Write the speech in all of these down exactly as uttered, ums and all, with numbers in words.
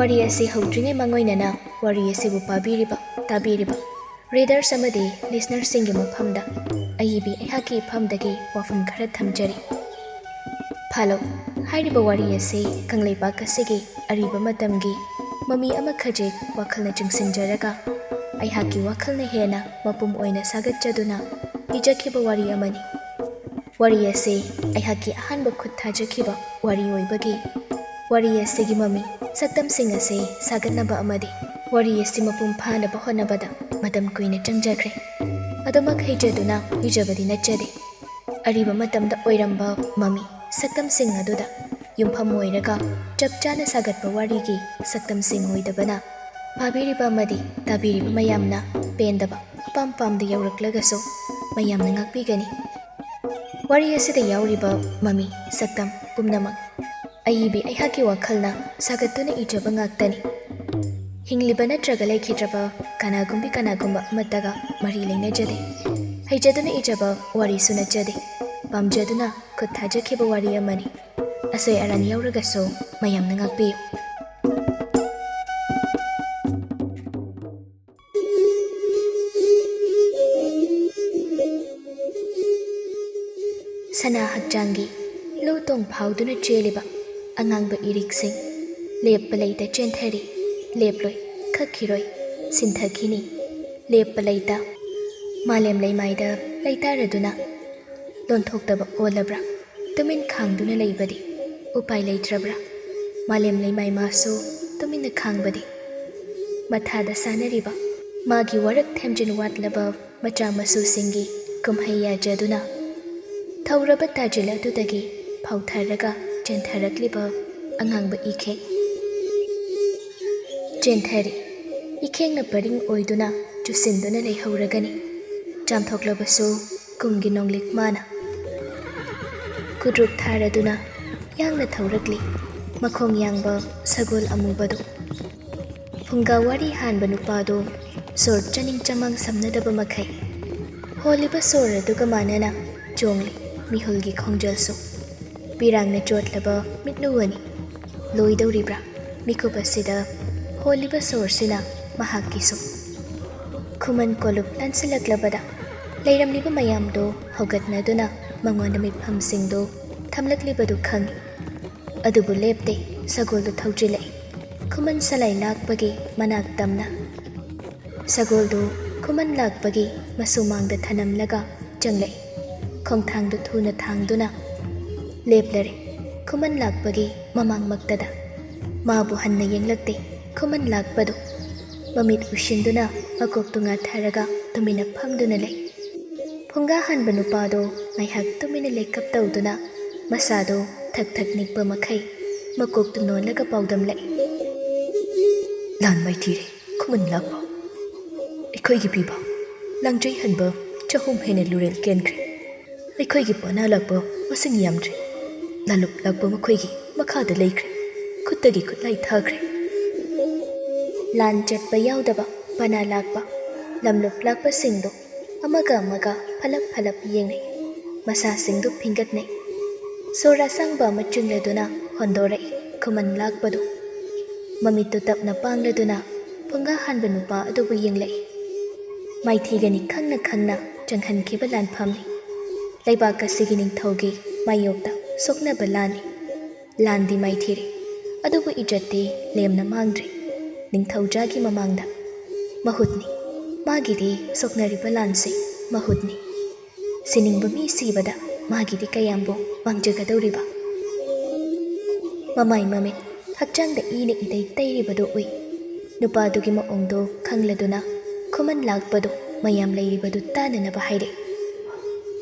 ꯋꯥꯔꯤ ꯑꯁꯤ ꯍꯧꯗ꯭ꯔꯤꯉꯩ ꯃꯥꯡꯑꯣꯏꯅꯅ ꯋꯥꯔꯤ ꯑꯁꯤꯕꯨ ꯄꯥꯕꯤꯔꯤꯕ, ꯇꯥꯕꯤꯔꯤꯕ readers ꯑꯃꯗꯤ listenerꯁꯤꯡꯒꯤ ꯃꯐꯝꯗ ꯑꯏꯕꯤ ꯑꯩꯍꯥꯛꯀꯤ ꯏꯐꯝꯗꯒꯤ ꯋꯥꯐꯝ ꯈꯔ ꯊꯝꯖꯔꯤ꯫ ꯐꯥꯂꯧ꯫ ꯍꯥꯏꯔꯤꯕ ꯋꯥꯔꯤ ꯑꯁꯤ ꯀꯪꯂꯩꯄꯥꯛ ꯑꯁꯤꯒꯤ ꯑꯔꯤꯕ ꯃꯇꯝꯒꯤ ꯃꯃꯤ ꯑꯃ ꯈꯖꯤꯛ ꯋꯥꯈꯜꯅ ꯆꯤꯡꯁꯤꯟꯖꯔꯒ, ꯑꯩꯍꯥꯛꯀꯤ ꯋꯥꯈꯜꯅ ꯍꯦꯟꯅ ꯃꯄꯨꯝ ꯑꯣꯏꯅ ꯁꯥꯒꯠꯆꯗꯨꯅ ꯏꯖꯈꯤꯕ ꯋꯥꯔꯤ ꯑꯃꯅꯤ꯫ ꯋꯥꯔꯤ ꯑꯁꯤ ꯑꯩꯍꯥꯛꯀꯤ ꯑꯍꯥꯟꯕ ꯈꯨꯠ ꯊꯥꯖꯈꯤꯕ ꯋꯥꯔꯤ ꯑꯣꯏꯕꯒꯤ, ꯋꯥꯔꯤ ꯑꯁꯤꯒꯤ ꯃꯃꯤ ꯁꯛꯇꯝꯁꯤꯡ ꯑꯁꯤ ꯁꯥꯒꯠꯅꯕ ꯑꯃꯗꯤ ꯋꯥꯔꯤ ꯑꯁꯤ ꯃꯄꯨꯡ ꯐꯥꯅꯕ ꯍꯣꯠꯅꯕꯗ ꯃꯇꯝ ꯀꯨꯏꯅ ꯆꯪꯖꯈ꯭ꯔꯦ꯫ ꯑꯗꯨꯃꯛ ꯍꯩꯖꯗꯨꯅ ꯏꯖꯕꯗꯤ ꯅꯠꯆꯗꯦ꯫ ꯑꯔꯤꯕ ꯃꯇꯝꯗ ꯑꯣꯏꯔꯝꯕ ꯃꯃꯤ ꯁꯛꯇꯝꯁꯤꯡ ꯑꯗꯨꯗ ꯌꯨꯝꯐꯝ ꯑꯣꯏꯔꯒ ꯆꯞ ꯆꯥꯅ ꯁꯥꯒꯠꯄ ꯋꯥꯔꯤꯒꯤ ꯁꯛꯇꯝꯁꯤꯡ ꯑꯣꯏꯗꯕꯅ, ꯄꯥꯕꯤꯔꯤꯕ ꯑꯃꯗꯤ ꯇꯥꯕꯤꯔꯤꯕ ꯃꯌꯥꯝꯅ ꯄꯦꯟꯗꯕ ꯑꯄꯥꯝ ꯄꯥꯝꯗ ꯌꯧꯔꯛꯂꯒꯁꯨ ꯃꯌꯥꯝꯅ ꯉꯥꯛꯄꯤꯒꯅꯤ꯫ ꯋꯥꯔꯤ ꯑꯁꯤꯗ ꯌꯥꯎꯔꯤꯕ ꯃꯃꯤ ꯁꯛꯇꯝ ꯄꯨꯝꯅꯃꯛ ꯑꯏꯕꯤ ꯑꯩꯍꯥꯛꯀꯤ ꯋꯥꯈꯜꯅ ꯁꯥꯒꯠꯇꯨꯅ ꯏꯖꯕ ꯉꯥꯛꯇꯅꯤ꯫ ꯍꯤꯡꯂꯤꯕ ꯅꯠꯇ꯭ꯔꯒ ꯂꯩꯈꯤꯗ꯭ꯔꯕ ꯀꯅꯥꯒꯨꯝꯕꯤ ꯀꯅꯥꯒꯨꯝꯕ ꯑꯃꯠꯇꯒ ꯃꯔꯤ ꯂꯩꯅꯖꯗꯦ꯫ ꯍꯩꯖꯗꯨꯅ ꯏꯖꯕ ꯋꯥꯔꯤꯁꯨ ꯅꯠꯆꯗꯦ꯫ ꯄꯥꯝꯖꯗꯨꯅ ꯈꯨꯠ ꯊꯥꯖꯈꯤꯕ ꯋꯥꯔꯤ ꯑꯃꯅꯤ꯫ ꯑꯁꯣꯏ ꯑꯔꯥꯟ ꯌꯥꯎꯔꯒꯁꯨ ꯃꯌꯥꯝꯅ ꯉꯥꯛꯄꯤꯌꯨ꯫ ꯁꯅꯥ ꯍꯛꯆꯥꯡꯒꯤ ꯂꯨ ꯇꯣꯡ ꯐꯥꯎꯗꯨꯅ ꯆꯦꯜꯂꯤꯕ ꯑꯉꯥꯡꯕ ꯏꯔꯤꯛꯁꯤꯡ, ꯂꯦꯞꯄ ꯂꯩꯇ ꯆꯦꯟꯊꯔꯤ, ꯂꯦꯞꯂꯣꯏ, ꯈꯛꯈꯤꯔꯣꯏ, ꯁꯤꯟꯊꯈꯤꯅꯤ, ꯂꯦꯞꯄ ꯂꯩꯇ꯫ ꯃꯥꯂꯦꯝ ꯂꯩꯃꯥꯏꯗ ꯂꯩꯇꯥꯔꯗꯨꯅ ꯂꯣꯟꯊꯣꯛꯇꯕ ꯑꯣꯜꯂꯕ꯭ꯔꯥ? ꯇꯨꯃꯤꯟ ꯈꯥꯡꯗꯨꯅ ꯂꯩꯕꯗꯤ ꯎꯄꯥꯏ ꯂꯩꯇ꯭ꯔꯕ꯭ꯔꯥ? ꯃꯥꯂꯦꯝ ꯂꯩꯃꯥꯏ ꯃꯥꯁꯨ ꯇꯨꯃꯤꯟꯅ ꯈꯥꯡꯕꯗꯤ? ꯃꯊꯥꯗ ꯁꯥꯟꯅꯔꯤꯕ ꯃꯥꯒꯤ ꯋꯥꯔꯛ ꯊꯦꯝꯖꯤꯟ ꯋꯥꯠꯂꯕ ꯃꯆꯥ ꯃꯁꯨꯁꯤꯡꯒꯤ ꯀꯨꯝꯍꯩ ꯌꯥꯖꯗꯨꯅ ꯊꯧꯔꯕ ꯇꯥꯖꯤꯜ ꯑꯗꯨꯗꯒꯤ ꯐꯥꯎꯊꯔꯒ ꯆꯦꯟꯊꯔꯛꯂꯤꯕ ꯑꯉꯥꯡꯕ ꯏꯈꯦꯡ꯫ ꯆꯦꯟꯊꯔꯤ꯫ ꯏꯈꯦꯡꯅ ꯄꯔꯤꯡ ꯑꯣꯏꯗꯨꯅ ꯆꯨꯁꯤꯟꯗꯨꯅ ꯂꯩꯍꯧꯔꯒꯅꯤ꯫ ꯆꯥꯝꯊꯣꯛꯂꯕꯁꯨ ꯀꯨꯝꯒꯤ ꯅꯣꯡꯂꯤꯛ ꯃꯥꯅ꯫ ꯈꯨꯗ꯭ꯔꯨꯞ ꯊꯥꯔꯗꯨꯅ ꯌꯥꯡꯅ ꯊꯧꯔꯛꯂꯤ ꯃꯈꯣꯡ ꯌꯥꯡꯕ ꯁꯒꯣꯜ ꯑꯃꯨꯕꯗꯨ꯫ ꯐꯨꯡꯒꯥ ꯋꯥꯔꯤ ꯍꯥꯟꯕ ꯅꯨꯄꯥꯗꯨ ꯁꯣꯔ ꯆꯥꯅꯤꯡ ꯆꯃꯥꯡ ꯁꯝꯅꯗꯕ ꯃꯈꯩ ꯍꯣꯜꯂꯤꯕ ꯁꯣꯔ ꯑꯗꯨꯒ ꯃꯥꯟꯅꯅ ꯆꯣꯡꯂꯤ ꯃꯤꯍꯨꯜꯒꯤ ꯈꯣꯡꯖꯦꯜꯁꯨ꯫ ꯄꯤꯔꯥꯡꯅ ꯆꯣꯠꯂꯕ ꯃꯤꯠꯂꯨ ꯑꯅꯤ꯫ ꯂꯣꯏꯗꯧꯔꯤꯕ꯭ꯔꯥ? ꯃꯤꯀꯨꯞ ꯑꯁꯤꯗ ꯍꯣꯜꯂꯤꯕ ꯁꯣꯔꯁꯤꯅ ꯃꯍꯥꯛꯀꯤꯁꯨ꯫ ꯈꯨꯃꯟ ꯀꯣꯂꯨꯞ ꯂꯥꯟꯁꯤꯜꯂꯛꯂꯕꯗ ꯂꯩꯔꯝꯂꯤꯕ ꯃꯌꯥꯝꯗꯨ ꯍꯧꯒꯠꯅꯗꯨꯅ ꯃꯉꯣꯟꯗ ꯃꯤꯠꯐꯝꯁꯤꯡꯗꯨ ꯊꯝꯂꯛꯂꯤꯕꯗꯨ ꯈꯪꯏ꯫ ꯑꯗꯨꯕꯨ ꯂꯦꯞꯇꯦ꯫ ꯁꯒꯣꯜꯗꯨ ꯊꯧꯖꯤꯜꯂꯛꯏ꯫ ꯈꯨꯃꯟ ꯁꯂꯥꯏ ꯂꯥꯛꯄꯒꯤ ꯃꯅꯥꯛ ꯇꯝꯅ꯫ ꯁꯒꯣꯜꯗꯨ ꯈꯨꯃꯟ ꯂꯥꯛꯄꯒꯤ ꯃꯁꯨꯃꯥꯡꯗ ꯊꯅꯝꯂꯒ ꯆꯪꯂꯛꯏ꯫ ꯈꯣꯡꯊꯥꯡꯗꯨ ꯊꯨꯅ ꯊꯥꯡꯗꯨꯅ ꯂꯦꯞꯂꯔꯦ꯫ ꯈꯨꯃꯟ ꯂꯥꯛꯄꯒꯤ ꯃꯃꯥꯡꯃꯛꯇꯗ ꯃꯥꯕꯨ ꯍꯟꯅ ꯌꯦꯡꯂꯛꯇꯦ꯫ ꯈꯨꯃꯟ ꯂꯥꯛꯄꯗꯨ ꯃꯃꯤꯠ ꯎꯏꯁꯤꯟꯗꯨꯅ ꯃꯀꯣꯛꯇꯨ ꯉꯥꯊꯔꯒ ꯇꯨꯃꯤꯟꯅ ꯐꯝꯗꯨꯅ ꯂꯩ꯫ ꯐꯨꯡꯒꯥ ꯍꯥꯟꯕ ꯅꯨꯄꯥꯗꯨ ꯉꯥꯏꯍꯥꯛ ꯇꯨꯃꯤꯟꯅ ꯂꯩꯀꯞ ꯇꯧꯗꯨꯅ ꯃꯁꯥꯗꯨ ꯊꯛ ꯊꯛ ꯅꯤꯛꯄ ꯃꯈꯩ ꯃꯀꯣꯛꯇꯨ ꯅꯣꯜꯂꯒ ꯄꯥꯎꯗꯝꯂꯛꯏ꯫ ꯂꯥꯟ ꯃꯥꯏꯊꯤꯔꯦ꯫ ꯈꯨꯃꯟ ꯂꯥꯛꯄ꯫ ꯑꯩꯈꯣꯏꯒꯤ ꯄꯤꯕ ꯂꯥꯡꯖꯩ ꯍꯟꯕ ꯆꯍꯨꯝ ꯍꯦꯟꯅ ꯂꯨꯔꯦꯜ ꯀꯦꯟꯈ꯭ꯔꯦ꯫ ꯑꯩꯈꯣꯏꯒꯤ ꯄꯅꯥ ꯂꯥꯛꯄ ꯃꯁꯤꯡ ꯌꯥꯝꯗ꯭ꯔꯦ꯫ ꯂꯥꯂꯨꯞ ꯂꯥꯛꯄ ꯃꯈꯣꯏꯒꯤ ꯃꯈꯥꯗ ꯂꯩꯈ꯭ꯔꯦ꯫ ꯈꯨꯠꯇꯒꯤ ꯈꯨꯠꯂꯥꯏ ꯊꯥꯈ꯭ꯔꯦ꯫ ꯂꯥꯟ ꯆꯠꯄ ꯌꯥꯎꯗꯕ ꯄꯅꯥ ꯂꯥꯛꯄ ꯂꯝꯂꯨꯞ ꯂꯥꯛꯄꯁꯤꯡꯗꯨ ꯑꯃꯒ ꯑꯃꯒ ꯐꯂꯞ ꯐꯂꯞ ꯌꯦꯡꯅꯩ꯫ ꯃꯁꯥꯁꯤꯡꯗꯨ ꯐꯤꯡꯒꯠꯅꯩ꯫ ꯁꯣꯔ ꯑꯁꯥꯡꯕ ꯑꯃ ꯆꯤꯡꯂꯗꯨꯅ ꯍꯣꯟꯗꯣꯔꯛꯏ ꯈꯨꯃꯟ ꯂꯥꯛꯄꯗꯨ꯫ ꯃꯃꯤꯠꯇꯨ ꯇꯞꯅ ꯄꯥꯡꯂꯗꯨꯅ ꯐꯨꯡꯒꯥ ꯍꯥꯟꯕ ꯅꯨꯄꯥ ꯑꯗꯨꯕꯨ ꯌꯦꯡꯂꯛꯏ꯫ ꯃꯥꯏꯊꯤꯒꯅꯤ ꯈꯪꯅ ꯈꯪꯅ ꯆꯪꯍꯟꯈꯤꯕ ꯂꯥꯟꯐꯝꯅꯤ꯫ ꯂꯩꯕꯥꯛ ꯑꯁꯤꯒꯤ ꯅꯤꯡꯊꯧꯒꯤ ꯃꯥꯌꯣꯛꯇ ꯁꯣꯛꯅꯕ ꯂꯥꯟꯅꯤ꯫ ꯂꯥꯟꯗꯤ ꯃꯥꯏꯊꯤꯔꯦ, ꯑꯗꯨꯕꯨ ꯏꯖꯠꯇꯤ ꯂꯦꯝꯅ ꯃꯥꯡꯗ꯭ꯔꯤ꯫ ꯅꯤꯡꯊꯧꯖꯥꯒꯤ ꯃꯃꯥꯡꯗ ꯃꯍꯨꯠꯅꯤ꯫ ꯃꯥꯒꯤꯗꯤ ꯁꯣꯛꯅꯔꯤꯕ ꯂꯥꯟꯁꯤ ꯃꯍꯨꯠꯅꯤ꯫ ꯁꯤꯅꯤꯡꯕ ꯃꯤ ꯁꯤꯕꯗ ꯃꯥꯒꯤꯗꯤ ꯀꯌꯥꯝꯕꯨ ꯃꯥꯡꯖꯒꯗꯧꯔꯤꯕ? ꯃꯃꯥꯏ ꯃꯃꯤꯠ ꯍꯛꯆꯥꯡꯗ ꯏꯅ ꯏꯗꯩ ꯇꯩꯔꯤꯕꯗꯨ ꯎꯏ꯫ ꯅꯨꯄꯥꯗꯨꯒꯤ ꯃꯑꯣꯡꯗꯨ ꯈꯪꯂꯗꯨꯅ ꯈꯨꯃꯟ ꯂꯥꯛꯄꯗꯨ ꯃꯌꯥꯝ ꯂꯩꯔꯤꯕꯗꯨ ꯇꯥꯅꯅꯕ ꯍꯥꯏꯔꯛꯏ꯫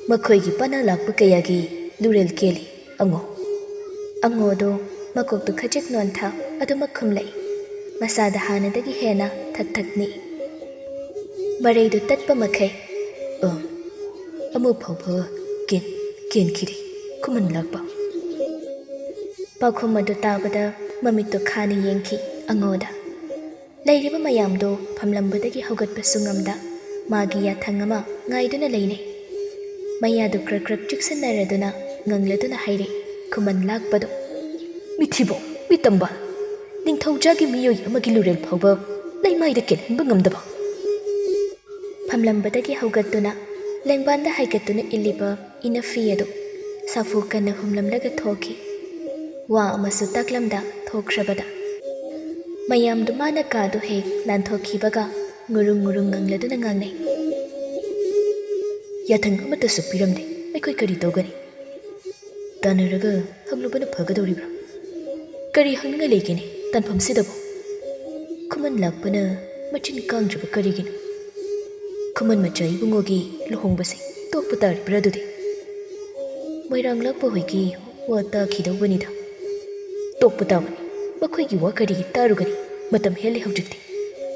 ꯃꯈꯣꯏꯒꯤ ꯄꯅꯥ ꯂꯥꯛꯄ ꯀꯌꯥꯒꯤ ꯂꯨꯔꯦꯜ ꯀꯦꯜꯂꯤ꯫ ꯑꯉꯣ꯫ ꯑꯉꯣꯗꯨ ꯃꯀꯣꯛꯇꯨ ꯈꯖꯤꯛ ꯅꯣꯟꯊ ꯑꯗꯨꯃꯛ ꯈꯨꯝꯂꯛꯏ꯫ ꯃꯁꯥꯗ ꯍꯥꯟꯅꯗꯒꯤ ꯍꯦꯟꯅ ꯊꯛ ꯊꯛ ꯅꯤꯛꯏ꯫ ꯃꯔꯩꯗꯨ ꯇꯠꯄ ꯃꯈꯩ, "ꯑ, ꯑꯃ ꯐꯥꯎꯕ ꯀꯦꯟ-, ꯀꯦꯟꯈꯤꯗꯦ꯫ ꯈꯨꯃꯟ ꯂꯥꯛꯄ꯫" ꯄꯥꯎꯈꯨꯝ ꯑꯗꯨ ꯇꯥꯕꯗ ꯃꯃꯤꯠꯇꯨ ꯈꯥꯅ ꯌꯦꯡꯈꯤ ꯑꯉꯣꯗ꯫ ꯂꯩꯔꯤꯕ ꯃꯌꯥꯝꯗꯨ ꯐꯝꯂꯝꯕꯗꯒꯤ ꯍꯧꯒꯠꯄꯁꯨ ꯉꯝꯗ ꯃꯥꯒꯤ ꯌꯥꯊꯪ ꯑꯃ ꯉꯥꯏꯗꯨꯅ ꯂꯩꯅꯩ꯫ ꯃꯌꯥꯗꯨ ꯀ꯭ꯔꯛ ꯀ꯭ꯔꯛ ꯆꯤꯛꯁꯤꯟꯅꯔꯗꯨꯅ ꯉꯪꯂꯗꯨꯅ ꯍꯥꯏꯔꯛꯏ ꯈꯨꯃꯟ ꯂꯥꯛꯄꯗꯨ꯫ "ꯃꯤꯊꯤꯕꯣꯡ, ꯃꯤꯇꯝꯕ, ꯅꯤꯡꯊꯧꯖꯥꯒꯤ ꯃꯤꯑꯣꯏ ꯑꯃꯒꯤ ꯂꯨꯔꯦꯜ ꯐꯥꯎꯕ ꯂꯩꯃꯥꯏꯗ ꯀꯦꯜꯍꯟꯕ ꯉꯝꯗꯕ꯫ ꯐꯝꯂꯝꯕꯗꯒꯤ ꯍꯧꯒꯠꯇꯨꯅ ꯂꯦꯡꯕꯥꯟꯗ ꯍꯥꯏꯒꯠꯇꯨꯅ ꯏꯜꯂꯤꯕ ꯏꯅꯐꯤ ꯑꯗꯨ ꯁꯥꯐꯨ ꯀꯟꯅ ꯍꯨꯝꯂꯝꯂꯒ ꯊꯣꯛꯈꯤ꯫ ꯋꯥ ꯑꯃꯁꯨ ꯇꯥꯛꯂꯝꯗ ꯊꯣꯛꯈ꯭ꯔꯕꯗ ꯃꯌꯥꯝꯗꯨ ꯃꯥꯅ ꯀꯥꯗꯨ ꯍꯦꯛ ꯂꯥꯟꯊꯣꯛꯈꯤꯕꯒ ꯉꯨꯔꯨꯡ ꯉꯨꯔꯨꯡ ꯉꯪꯂꯗꯨꯅ ꯉꯥꯡꯅꯩ꯫ ꯌꯥꯊꯪ ꯑꯃꯠꯇꯁꯨ ꯄꯤꯔꯝꯗꯦ꯫ ꯑꯩꯈꯣꯏ ꯀꯔꯤ ꯇꯧꯒꯅꯤ? ꯇꯥꯟꯅꯔꯒ ꯍꯪꯂꯨꯕꯅ ꯐꯒꯗꯧꯔꯤꯕ꯭ꯔꯥ? ꯀꯔꯤ ꯍꯪꯅꯤꯡꯉꯥꯏ ꯂꯩꯒꯦꯅꯦ ꯇꯥꯟꯐꯝꯁꯤꯗꯕꯨ? ꯈꯨꯃꯟ ꯂꯥꯛꯄꯅ ꯃꯆꯤꯟ ꯀꯥꯡꯗ꯭ꯔꯤꯕ ꯀꯔꯤꯒꯤꯅꯣ? ꯈꯨꯃꯟ ꯃꯆꯥ ꯏꯕꯨꯡꯉꯣꯒꯤ ꯂꯨꯍꯣꯡꯕꯁꯦ ꯇꯣꯛꯄ ꯇꯥꯔꯤꯕ꯭ꯔꯥ ꯑꯗꯨꯗꯤ? ꯃꯣꯏꯔꯥꯡ ꯂꯥꯛꯄ ꯍꯣꯏꯒꯤ ꯋꯥ ꯇꯥꯈꯤꯗꯧꯕꯅꯤꯗ꯫ ꯇꯣꯛꯄ ꯇꯥꯕꯅꯤ꯫ ꯃꯈꯣꯏꯒꯤ ꯋꯥ ꯀꯔꯤꯒꯤ ꯇꯥꯔꯨꯒꯅꯤ? ꯃꯇꯝ ꯍꯦꯜꯂꯦ ꯍꯧꯖꯤꯛꯇꯤ꯫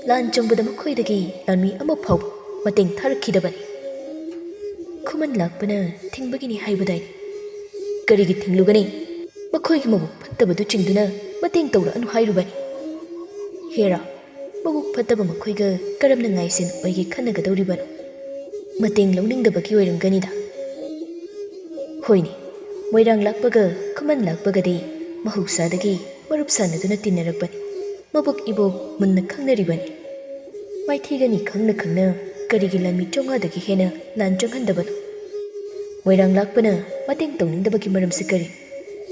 ꯂꯥꯟ ꯆꯪꯕꯗ ꯃꯈꯣꯏꯗꯒꯤ ꯂꯥꯟꯃꯤ ꯑꯃ ꯐꯥꯎꯕ ꯃꯇꯦꯡ ꯊꯥꯔꯛꯈꯤꯗꯕꯅꯤ꯫ ꯈꯨꯃꯟ ꯂꯥꯛꯄꯅ ꯊꯤꯡꯕꯒꯤꯅꯤ ꯍꯥꯏꯕꯗꯥꯏꯅꯦ? ꯀꯔꯤꯒꯤ ꯊꯤꯡꯂꯨꯒꯅꯤ? ꯃꯈꯣꯏꯒꯤ ꯃꯕꯨꯛ ꯐꯠꯇꯕꯗꯨ ꯆꯤꯡꯗꯨꯅ ꯃꯇꯦꯡ ꯇꯧꯔꯛꯑꯅꯨ ꯍꯥꯏꯔꯨꯕꯅꯤ꯫ ꯍꯦꯔꯥ, ꯃꯕꯨꯛ ꯐꯠꯇꯕ ꯃꯈꯣꯏꯒ ꯀꯔꯝꯅ ꯉꯥꯏꯁꯦꯟ ꯑꯣꯏꯒꯦ ꯈꯟꯅꯒꯗꯧꯔꯤꯕꯅꯣ? ꯃꯇꯦꯡ ꯂꯧꯅꯤꯡꯗꯕꯒꯤ ꯑꯣꯏꯔꯝꯒꯅꯤꯗ꯫ ꯍꯣꯏꯅꯦ, ꯃꯣꯏꯔꯥꯡ ꯂꯥꯛꯄꯒ ꯈꯨꯃꯟ ꯂꯥꯛꯄꯒꯗꯤ ꯃꯍꯧꯁꯥꯗꯒꯤ ꯃꯔꯨꯞ ꯁꯥꯟꯅꯗꯨꯅ ꯇꯤꯟꯅꯔꯛꯄꯅꯤ꯫ ꯃꯕꯨꯛ ꯏꯕꯣꯛ ꯃꯨꯟꯅ ꯈꯪꯅꯔꯤꯕꯅꯤ꯫ ꯃꯥꯏꯊꯤꯒꯅꯤ ꯈꯪꯅ ꯈꯪꯅ ꯀꯔꯤꯒꯤ ꯂꯥꯟꯃꯤ ꯆꯥꯝꯃꯉꯥꯗꯒꯤ ꯍꯦꯟꯅ ꯂꯥꯟ ꯆꯪꯍꯟꯗꯕꯅꯣ? ꯃꯣꯏꯔꯥꯡ ꯂꯥꯛꯄꯅ ꯃꯇꯦꯡ ꯇꯧꯅꯤꯡꯗꯕꯒꯤ ꯃꯔꯝꯁꯤ ꯀꯔꯤ?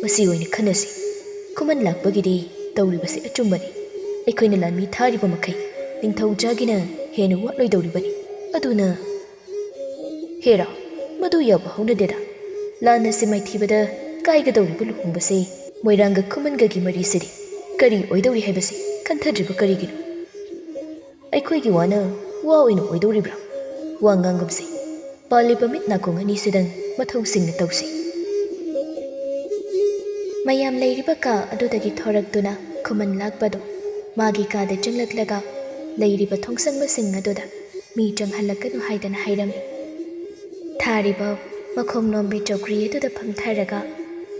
ꯃꯁꯤ ꯑꯣꯏꯅ ꯈꯟꯅꯁꯤ꯫ ꯈꯨꯃꯟ ꯂꯥꯛꯄꯒꯤꯗꯤ ꯇꯧꯔꯤꯕꯁꯤ ꯑꯆꯨꯝꯕꯅꯤ꯫ ꯑꯩꯈꯣꯏꯅ ꯂꯥꯟꯃꯤ ꯊꯥꯔꯤꯕ ꯃꯈꯩ ꯅꯤꯡꯊꯧꯖꯥꯒꯤꯅ ꯍꯦꯟꯅ ꯋꯥꯠꯂꯣꯏꯗꯧꯔꯤꯕꯅꯤ꯫ ꯑꯗꯨꯅ ꯍꯦꯔꯥ, ꯃꯗꯨ ꯌꯥꯕ ꯍꯧꯅꯗꯦꯗ꯫ ꯂꯥꯟ ꯑꯁꯤ ꯃꯥꯏꯊꯤꯕꯗ ꯀꯥꯏꯒꯗꯧꯔꯤꯕ ꯂꯨꯍꯣꯡꯕꯁꯦ ꯃꯣꯏꯔꯥꯡꯒ ꯈꯨꯃꯟꯒꯒꯤ ꯃꯔꯤꯁꯤꯗꯤ ꯀꯔꯤ ꯑꯣꯏꯗꯧꯔꯤ ꯍꯥꯏꯕꯁꯤ ꯈꯟꯊꯗ꯭ꯔꯤꯕ ꯀꯔꯤꯒꯤꯅꯣ? ꯑꯩꯈꯣꯏꯒꯤ ꯋꯥꯅ ꯋꯥ ꯑꯣꯏꯅ ꯑꯣꯏꯗꯧꯔꯤꯕ꯭ꯔꯥ? ꯋꯥ ꯉꯥꯡꯒꯨꯝꯁꯤ꯫ ꯄꯥꯜꯂꯤꯕ ꯃꯤꯠ ꯅꯥꯀꯣꯡ ꯑꯅꯤꯁꯤꯗꯪ ꯃꯊꯧꯁꯤꯡꯅ ꯇꯧꯁꯤ꯫ ꯃꯌꯥꯝ ꯂꯩꯔꯤꯕ ꯀꯥ ꯑꯗꯨꯗꯒꯤ ꯊꯣꯔꯛꯇꯨꯅ ꯈꯨꯃꯟ ꯂꯥꯛꯄꯗꯨ ꯃꯥꯒꯤ ꯀꯥꯗ ꯆꯪꯂꯛꯂꯒ ꯂꯩꯔꯤꯕ ꯊꯣꯡꯁꯪꯕꯁꯤꯡ ꯑꯗꯨꯗ ꯃꯤ ꯆꯪꯍꯜꯂꯛꯀꯅꯨ ꯍꯥꯏꯗꯅ ꯍꯥꯏꯔꯝꯃꯤ꯫ ꯊꯥꯔꯤꯕ ꯃꯈꯣꯡ ꯅꯣꯝꯕꯤ ꯆꯧꯀ꯭ꯔꯤ ꯑꯗꯨꯗ ꯐꯝꯊꯔꯒ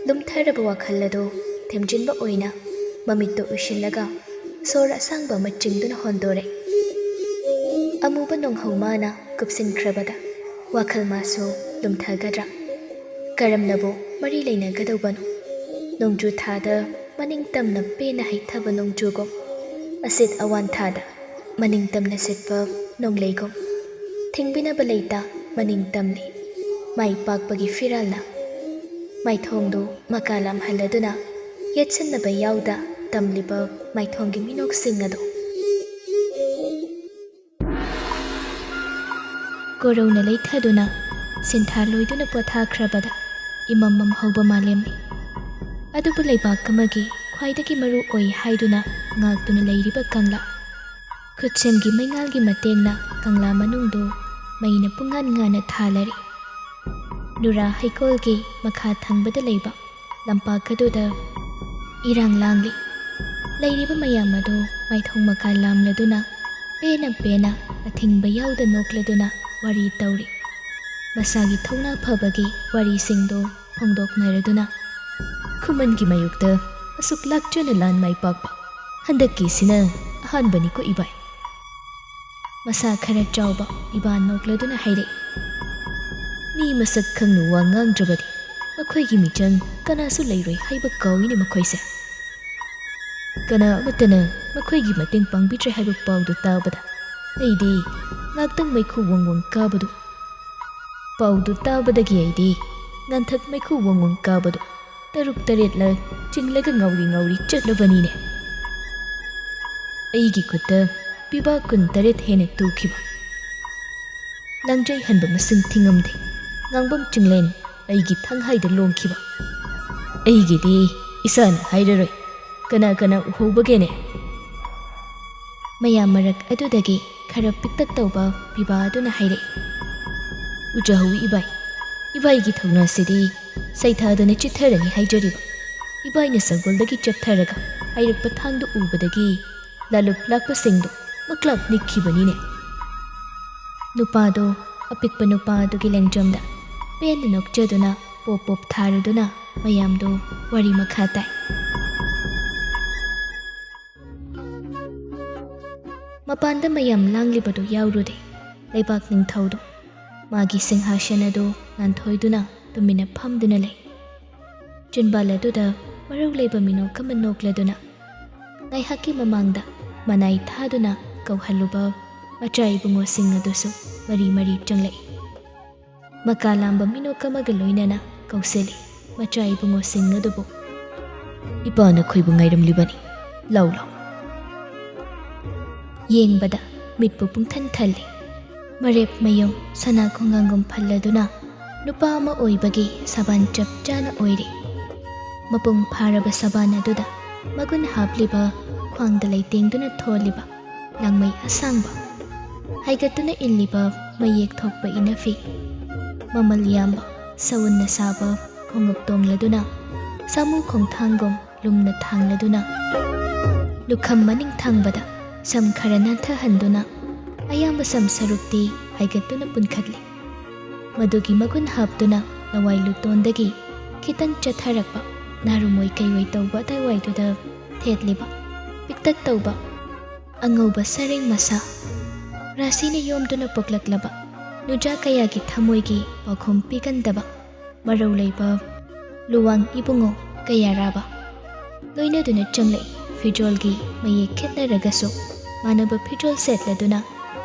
ꯂꯨꯝꯊꯔꯕ ꯋꯥꯈꯜ ꯑꯗꯨ ꯊꯦꯝꯖꯤꯟꯕ ꯑꯣꯏꯅ ꯃꯃꯤꯠꯇꯨ ꯎꯏꯁꯤꯜꯂꯒ ꯁꯣꯔ ꯑꯁꯥꯡꯕ ꯑꯃ ꯆꯤꯡꯗꯨꯅ ꯍꯣꯟꯗꯣꯔꯛꯏ꯫ ꯑꯃꯨꯕ ꯅꯣꯡꯍꯧ ꯃꯥꯅ ꯀꯨꯞꯁꯤꯟꯈ꯭ꯔꯕꯗ ꯋꯥꯈꯜ ꯃꯥꯁꯨ ꯂꯨꯝꯊꯒꯗ꯭ꯔꯥ? ꯀꯔꯝꯅꯕꯨ ꯃꯔꯤ ꯂꯩꯅꯒꯗꯧꯕꯅꯣ? ꯅꯣꯡꯖꯨ ꯊꯥꯗ ꯃꯅꯤꯡ ꯇꯝꯅ ꯄꯦꯟꯅ ꯍꯩꯊꯕ ꯅꯣꯡꯖꯨꯒꯨꯝ, ꯑꯁꯤꯠ ꯑꯋꯥꯟꯊꯥꯗ ꯃꯅꯤꯡ ꯇꯝꯅ ꯁꯤꯠꯄ ꯅꯣꯡꯂꯩꯒꯨꯝ, ꯊꯤꯡꯕꯤꯅꯕ ꯂꯩꯇ ꯃꯅꯤꯡ ꯇꯝꯂꯤ꯫ ꯃꯥꯏ ꯄꯥꯛꯄꯒꯤ ꯐꯤꯔꯥꯜꯅ ꯃꯥꯏꯊꯣꯡꯗꯨ ꯃꯀꯥ ꯂꯥꯝꯍꯜꯂꯗꯨꯅ, ꯌꯦꯠꯁꯤꯟꯅꯕ ꯌꯥꯎꯗ ꯇꯝꯂꯤꯕ ꯃꯥꯏꯊꯣꯡꯒꯤ ꯃꯤꯅꯣꯛꯁꯤꯡ ꯑꯗꯨ ꯀꯣꯔꯧꯅ ꯂꯩꯊꯗꯨꯅ ꯁꯤꯟꯊꯥ ꯂꯣꯏꯗꯨꯅ ꯄꯣꯊꯥꯈ꯭ꯔꯕꯗ ꯏꯃꯝꯃꯝ ꯍꯧꯕ ꯃꯥꯂꯦꯝꯅꯤ꯫ ꯑꯗꯨꯕꯨ ꯂꯩꯕꯥꯛ ꯑꯃꯒꯤ ꯈ꯭ꯋꯥꯏꯗꯒꯤ ꯃꯔꯨ ꯑꯣꯏ ꯍꯥꯏꯗꯨꯅ ꯉꯥꯛꯇꯨꯅ ꯂꯩꯔꯤꯕ ꯀꯪꯂꯥ, ꯈꯨꯠꯁꯦꯝꯒꯤ ꯃꯩꯉꯥꯜꯒꯤ ꯃꯇꯦꯡꯅ ꯀꯪꯂꯥ ꯃꯅꯨꯡꯗꯨ ꯃꯩꯅ ꯄꯨꯡꯉꯥꯟ ꯉꯥꯟꯅ ꯊꯥꯂꯔꯤ꯫ ꯅꯨꯔꯥ ꯍꯩꯀꯣꯜꯒꯤ ꯃꯈꯥ ꯊꯪꯕꯗ ꯂꯩꯕ ꯂꯝꯄꯥꯛ ꯑꯗꯨꯗ ꯏꯔꯥꯡ ꯂꯥꯡꯂꯤ꯫ ꯂꯩꯔꯤꯕ ꯃꯌꯥꯝ ꯑꯗꯨ ꯃꯥꯏꯊꯣꯡ ꯃꯀꯥ ꯂꯥꯝꯂꯗꯨꯅ ꯄꯦꯟꯅ ꯄꯦꯟꯅ ꯑꯊꯤꯡꯕ ꯌꯥꯎꯗ ꯅꯣꯛꯂꯗꯨꯅ ꯋꯥꯔꯤ ꯇꯧꯔꯤ꯫ ꯃꯁꯥꯒꯤ ꯊꯧꯅꯥ ꯐꯕꯒꯤ ꯋꯥꯔꯤꯁꯤꯡꯗꯨ ꯐꯣꯡꯗꯣꯛꯅꯔꯗꯨꯅ, "ꯈꯨꯃꯟꯒꯤ ꯃꯥꯌꯣꯛꯇ ꯑꯁꯨꯛ ꯂꯥꯛꯆꯅ ꯂꯥꯟ ꯃꯥꯏ ꯄꯥꯛꯄ ꯍꯟꯗꯛꯀꯤꯁꯤꯅ ꯑꯍꯥꯟꯕꯅꯤꯀꯣ ꯏꯕꯥꯏ?" ꯃꯁꯥ ꯈꯔ ꯆꯥꯎꯕ ꯏꯕꯥ ꯅꯣꯛꯂꯗꯨꯅ ꯍꯥꯏꯔꯛꯏ, "ꯃꯤ ꯃꯁꯛ ꯈꯪꯅ ꯋꯥ ꯉꯥꯡꯗ꯭ꯔꯕꯗꯤ ꯃꯈꯣꯏꯒꯤ ꯃꯤꯆꯪ ꯀꯅꯥꯁꯨ ꯂꯩꯔꯣꯏ ꯍꯥꯏꯕ ꯀꯥꯎꯏꯅꯦ ꯃꯈꯣꯏꯁꯦ꯫ ꯀꯅꯥ ꯑꯃꯠꯇꯅ ꯃꯈꯣꯏꯒꯤ ꯃꯇꯦꯡ ꯄꯥꯡꯕꯤꯗ꯭ꯔꯦ ꯍꯥꯏꯕ ꯄꯥꯎꯗꯨ ꯇꯥꯕꯗ ꯑꯩꯗꯤ ꯉꯥꯛꯇꯪ ꯃꯩꯈꯨ ꯋꯪ ꯋꯪ ꯀꯥꯕꯗꯨ, ꯄꯥꯎꯗꯨ ꯇꯥꯕꯗꯒꯤ ꯑꯩꯗꯤ ꯉꯟꯊꯛ ꯃꯩꯈꯨ ꯋꯪ ꯋꯪ ꯀꯥꯕꯗꯨ ꯇꯔꯨꯛ ꯇꯔꯦꯠꯂꯛ ꯆꯤꯡꯂꯒ ꯉꯥꯎꯔꯤ ꯉꯥꯎꯔꯤ ꯆꯠꯂꯕꯅꯤꯅꯦ꯫ ꯑꯩꯒꯤ ꯈꯨꯠꯇ ꯄꯤꯕꯥ ꯀꯨꯟ ꯇꯔꯦꯠ ꯍꯦꯟꯅ ꯇꯨꯈꯤꯕ, ꯂꯪꯖꯩ ꯍꯟꯕ ꯃꯁꯤꯡ ꯊꯤꯉꯝꯗꯦ, ꯉꯥꯡꯐꯝ ꯆꯤꯡꯂꯦꯟ ꯑꯩꯒꯤ ꯊꯪꯍꯥꯏꯗ ꯂꯣꯡꯈꯤꯕ꯫ ꯑꯩꯒꯤꯗꯤ ꯏꯁꯥꯅ ꯍꯥꯏꯔꯔꯣꯏ, ꯀꯅꯥ ꯀꯅꯥ ꯎꯍꯧꯕꯒꯦꯅꯦ?" ꯃꯌꯥꯝ ꯃꯔꯛ ꯑꯗꯨꯗꯒꯤ ꯈꯔ ꯄꯤꯛꯇꯛ ꯇꯧꯕ ꯄꯤꯕꯥ ꯑꯗꯨꯅ ꯍꯥꯏꯔꯛꯏ, "ꯎꯖꯍꯧꯏ ꯏꯕꯥꯏ, ꯏꯕꯥꯏꯒꯤ ꯊꯧꯅꯥꯁꯤꯗꯤ ꯁꯩꯊꯥꯗꯅ ꯆꯤꯠꯊꯔꯅꯤ ꯍꯥꯏꯖꯔꯤꯕ꯫ ꯏꯕꯥꯏꯅ ꯁꯒꯣꯜꯗꯒꯤ ꯆꯦꯞꯊꯔꯒ ꯍꯥꯏꯔꯛꯄ ꯊꯥꯡꯗꯨ ꯎꯕꯗꯒꯤ ꯂꯥꯂꯨꯞ ꯂꯥꯛꯄꯁꯤꯡꯗꯨ ꯃꯀ꯭ꯂꯥꯞ ꯅꯤꯛꯈꯤꯕꯅꯤꯅꯦ꯫" ꯅꯨꯄꯥꯗꯣ ꯑꯄꯤꯛꯄ ꯅꯨꯄꯥ ꯑꯗꯨꯒꯤ ꯂꯦꯡꯖꯝꯗ ꯄꯦꯟꯅ ꯅꯣꯛꯆꯗꯨꯅ ꯄꯣꯞ ꯄꯣꯞ ꯊꯥꯔꯗꯨꯅ ꯃꯌꯥꯝꯗꯣ ꯋꯥꯔꯤ ꯃꯈꯥ ꯇꯥꯏ꯫ ꯃꯄꯥꯟꯗ ꯃꯌꯥꯝ ꯂꯥꯡꯂꯤꯕꯗꯨ ꯌꯥꯎꯔꯨꯗꯦ꯫ ꯂꯩꯕꯥꯛ ꯅꯤꯡꯊꯧꯗꯨ ꯃꯥꯒꯤ ꯁꯤꯡꯍꯥꯁꯟ ꯑꯗꯨ ꯅꯥꯟꯊꯣꯏꯗꯨꯅ ꯇꯨꯃꯤꯟꯅ ꯐꯝꯗꯨꯅ ꯂꯩ꯫ ꯆꯤꯟꯕꯥꯜ ꯑꯗꯨꯗ ꯃꯔꯧ ꯂꯩꯕ ꯃꯤꯅꯣꯛ ꯑꯃ ꯅꯣꯛꯂꯗꯨꯅ ꯉꯥꯏꯍꯥꯛꯀꯤ ꯃꯃꯥꯡꯗ ꯃꯅꯥꯏ ꯊꯥꯗꯨꯅ ꯀꯧꯍꯜꯂꯨꯕ ꯃꯆꯥ ꯏꯕꯨꯡꯉꯣꯁꯤꯡ ꯑꯗꯨꯁꯨ ꯃꯔꯤ ꯃꯔꯤ ꯆꯪꯂꯛꯏ꯫ ꯃꯀꯥ ꯂꯥꯝꯕ ꯃꯤꯅꯣꯛ ꯑꯃꯒ ꯂꯣꯏꯅꯅ ꯀꯧꯁꯤꯜꯂꯤ ꯃꯆꯥ ꯏꯕꯨꯡꯉꯣꯁꯤꯡ ꯑꯗꯨꯕꯨ꯫ "ꯏꯄꯥ ꯅꯈꯣꯏꯕꯨ ꯉꯥꯏꯔꯝꯂꯤꯕꯅꯤ, ꯂꯥꯎ ꯂꯥꯎ!" ꯌꯦꯡꯕꯗ ꯃꯤꯠꯄꯨ ꯄꯨꯡꯊꯟ ꯊꯜꯂꯤ꯫ ꯃꯔꯦꯞ ꯃꯌꯨꯡ ꯁꯅꯥ ꯈꯣꯡꯒꯥꯡꯒꯨꯝ ꯐꯜꯂꯗꯨꯅ ꯅꯨꯄꯥ ꯑꯃ ꯑꯣꯏꯕꯒꯤ ꯁꯕꯥꯟ ꯆꯞ ꯆꯥꯅ ꯑꯣꯏꯔꯤ꯫ ꯃꯄꯨꯡ ꯐꯥꯔꯕ ꯁꯕꯥꯟ ꯑꯗꯨꯗ ꯃꯒꯨꯟ ꯍꯥꯞꯂꯤꯕ, ꯈ꯭ꯋꯥꯡꯗ ꯂꯩꯇꯦꯡꯗꯨꯅ ꯊꯣꯜꯂꯤꯕ ꯂꯥꯡꯃꯩ ꯑꯁꯥꯡꯕ, ꯍꯥꯏꯒꯠꯇꯨꯅ ꯏꯜꯂꯤꯕ ꯃꯌꯦꯛ ꯊꯣꯛꯄ ꯏꯅꯐꯤ, ꯃꯃꯜ ꯌꯥꯝꯕ ꯁꯎꯟꯅ ꯁꯥꯕ ꯈꯣꯡꯎꯞ ꯇꯣꯡꯂꯗꯨꯅ ꯁꯥꯃꯨ ꯈꯣꯡꯊꯥꯡꯒꯨꯝ ꯂꯨꯝꯅ ꯊꯥꯡꯂꯗꯨꯅ ꯂꯨꯈꯝ ꯃꯅꯤꯡ ꯊꯪꯕꯗ ꯁꯝ ꯈꯔ ꯅꯥꯟꯊꯍꯟꯗꯨꯅ ꯑꯌꯥꯝꯕ ꯁꯝ ꯁꯔꯨꯛꯇꯤ ꯍꯥꯏꯒꯠꯇꯨꯅ ꯄꯨꯟꯈꯠꯂꯤ꯫ ꯃꯗꯨꯒꯤ ꯃꯒꯨꯟ ꯍꯥꯞꯇꯨꯅ ꯂꯋꯥꯏ ꯂꯨꯇꯣꯟꯗꯒꯤ ꯈꯤꯇꯪ ꯆꯠꯊꯔꯛꯄ ꯅꯥꯔꯨꯃꯣꯏ ꯀꯩꯑꯣꯏ ꯇꯧꯕ ꯑꯗꯥꯏꯋꯥꯏꯗꯨꯗ ꯊꯦꯠꯂꯤꯕ ꯄꯤꯛꯇꯛ ꯇꯧꯕ ꯑꯉꯧꯕ ꯁꯔꯦꯡ ꯃꯁꯥ, ꯔꯥꯁꯤꯅ ꯌꯣꯝꯗꯨꯅ ꯄꯣꯛꯂꯛꯂꯕ ꯅꯨꯖꯥ ꯀꯌꯥꯒꯤ ꯊꯃꯣꯏꯒꯤ ꯄꯥꯎꯈꯨꯝ ꯄꯤꯒꯟꯗꯕ ꯃꯔꯧ ꯂꯩꯕ ꯂꯨꯋꯥꯡ ꯏꯕꯨꯡꯉꯣ ꯀꯌꯥꯔꯥꯕ ꯂꯣꯏꯅꯗꯨꯅ ꯆꯪꯂꯛꯏ꯫ ꯐꯤꯖꯣꯜꯒꯤ ꯃꯌꯦꯛ ꯈꯦꯠꯅꯔꯒꯁꯨ ꯃꯥꯟꯅꯕ ꯐꯤꯖꯣꯜ ꯁꯦꯠꯂꯗꯨꯅ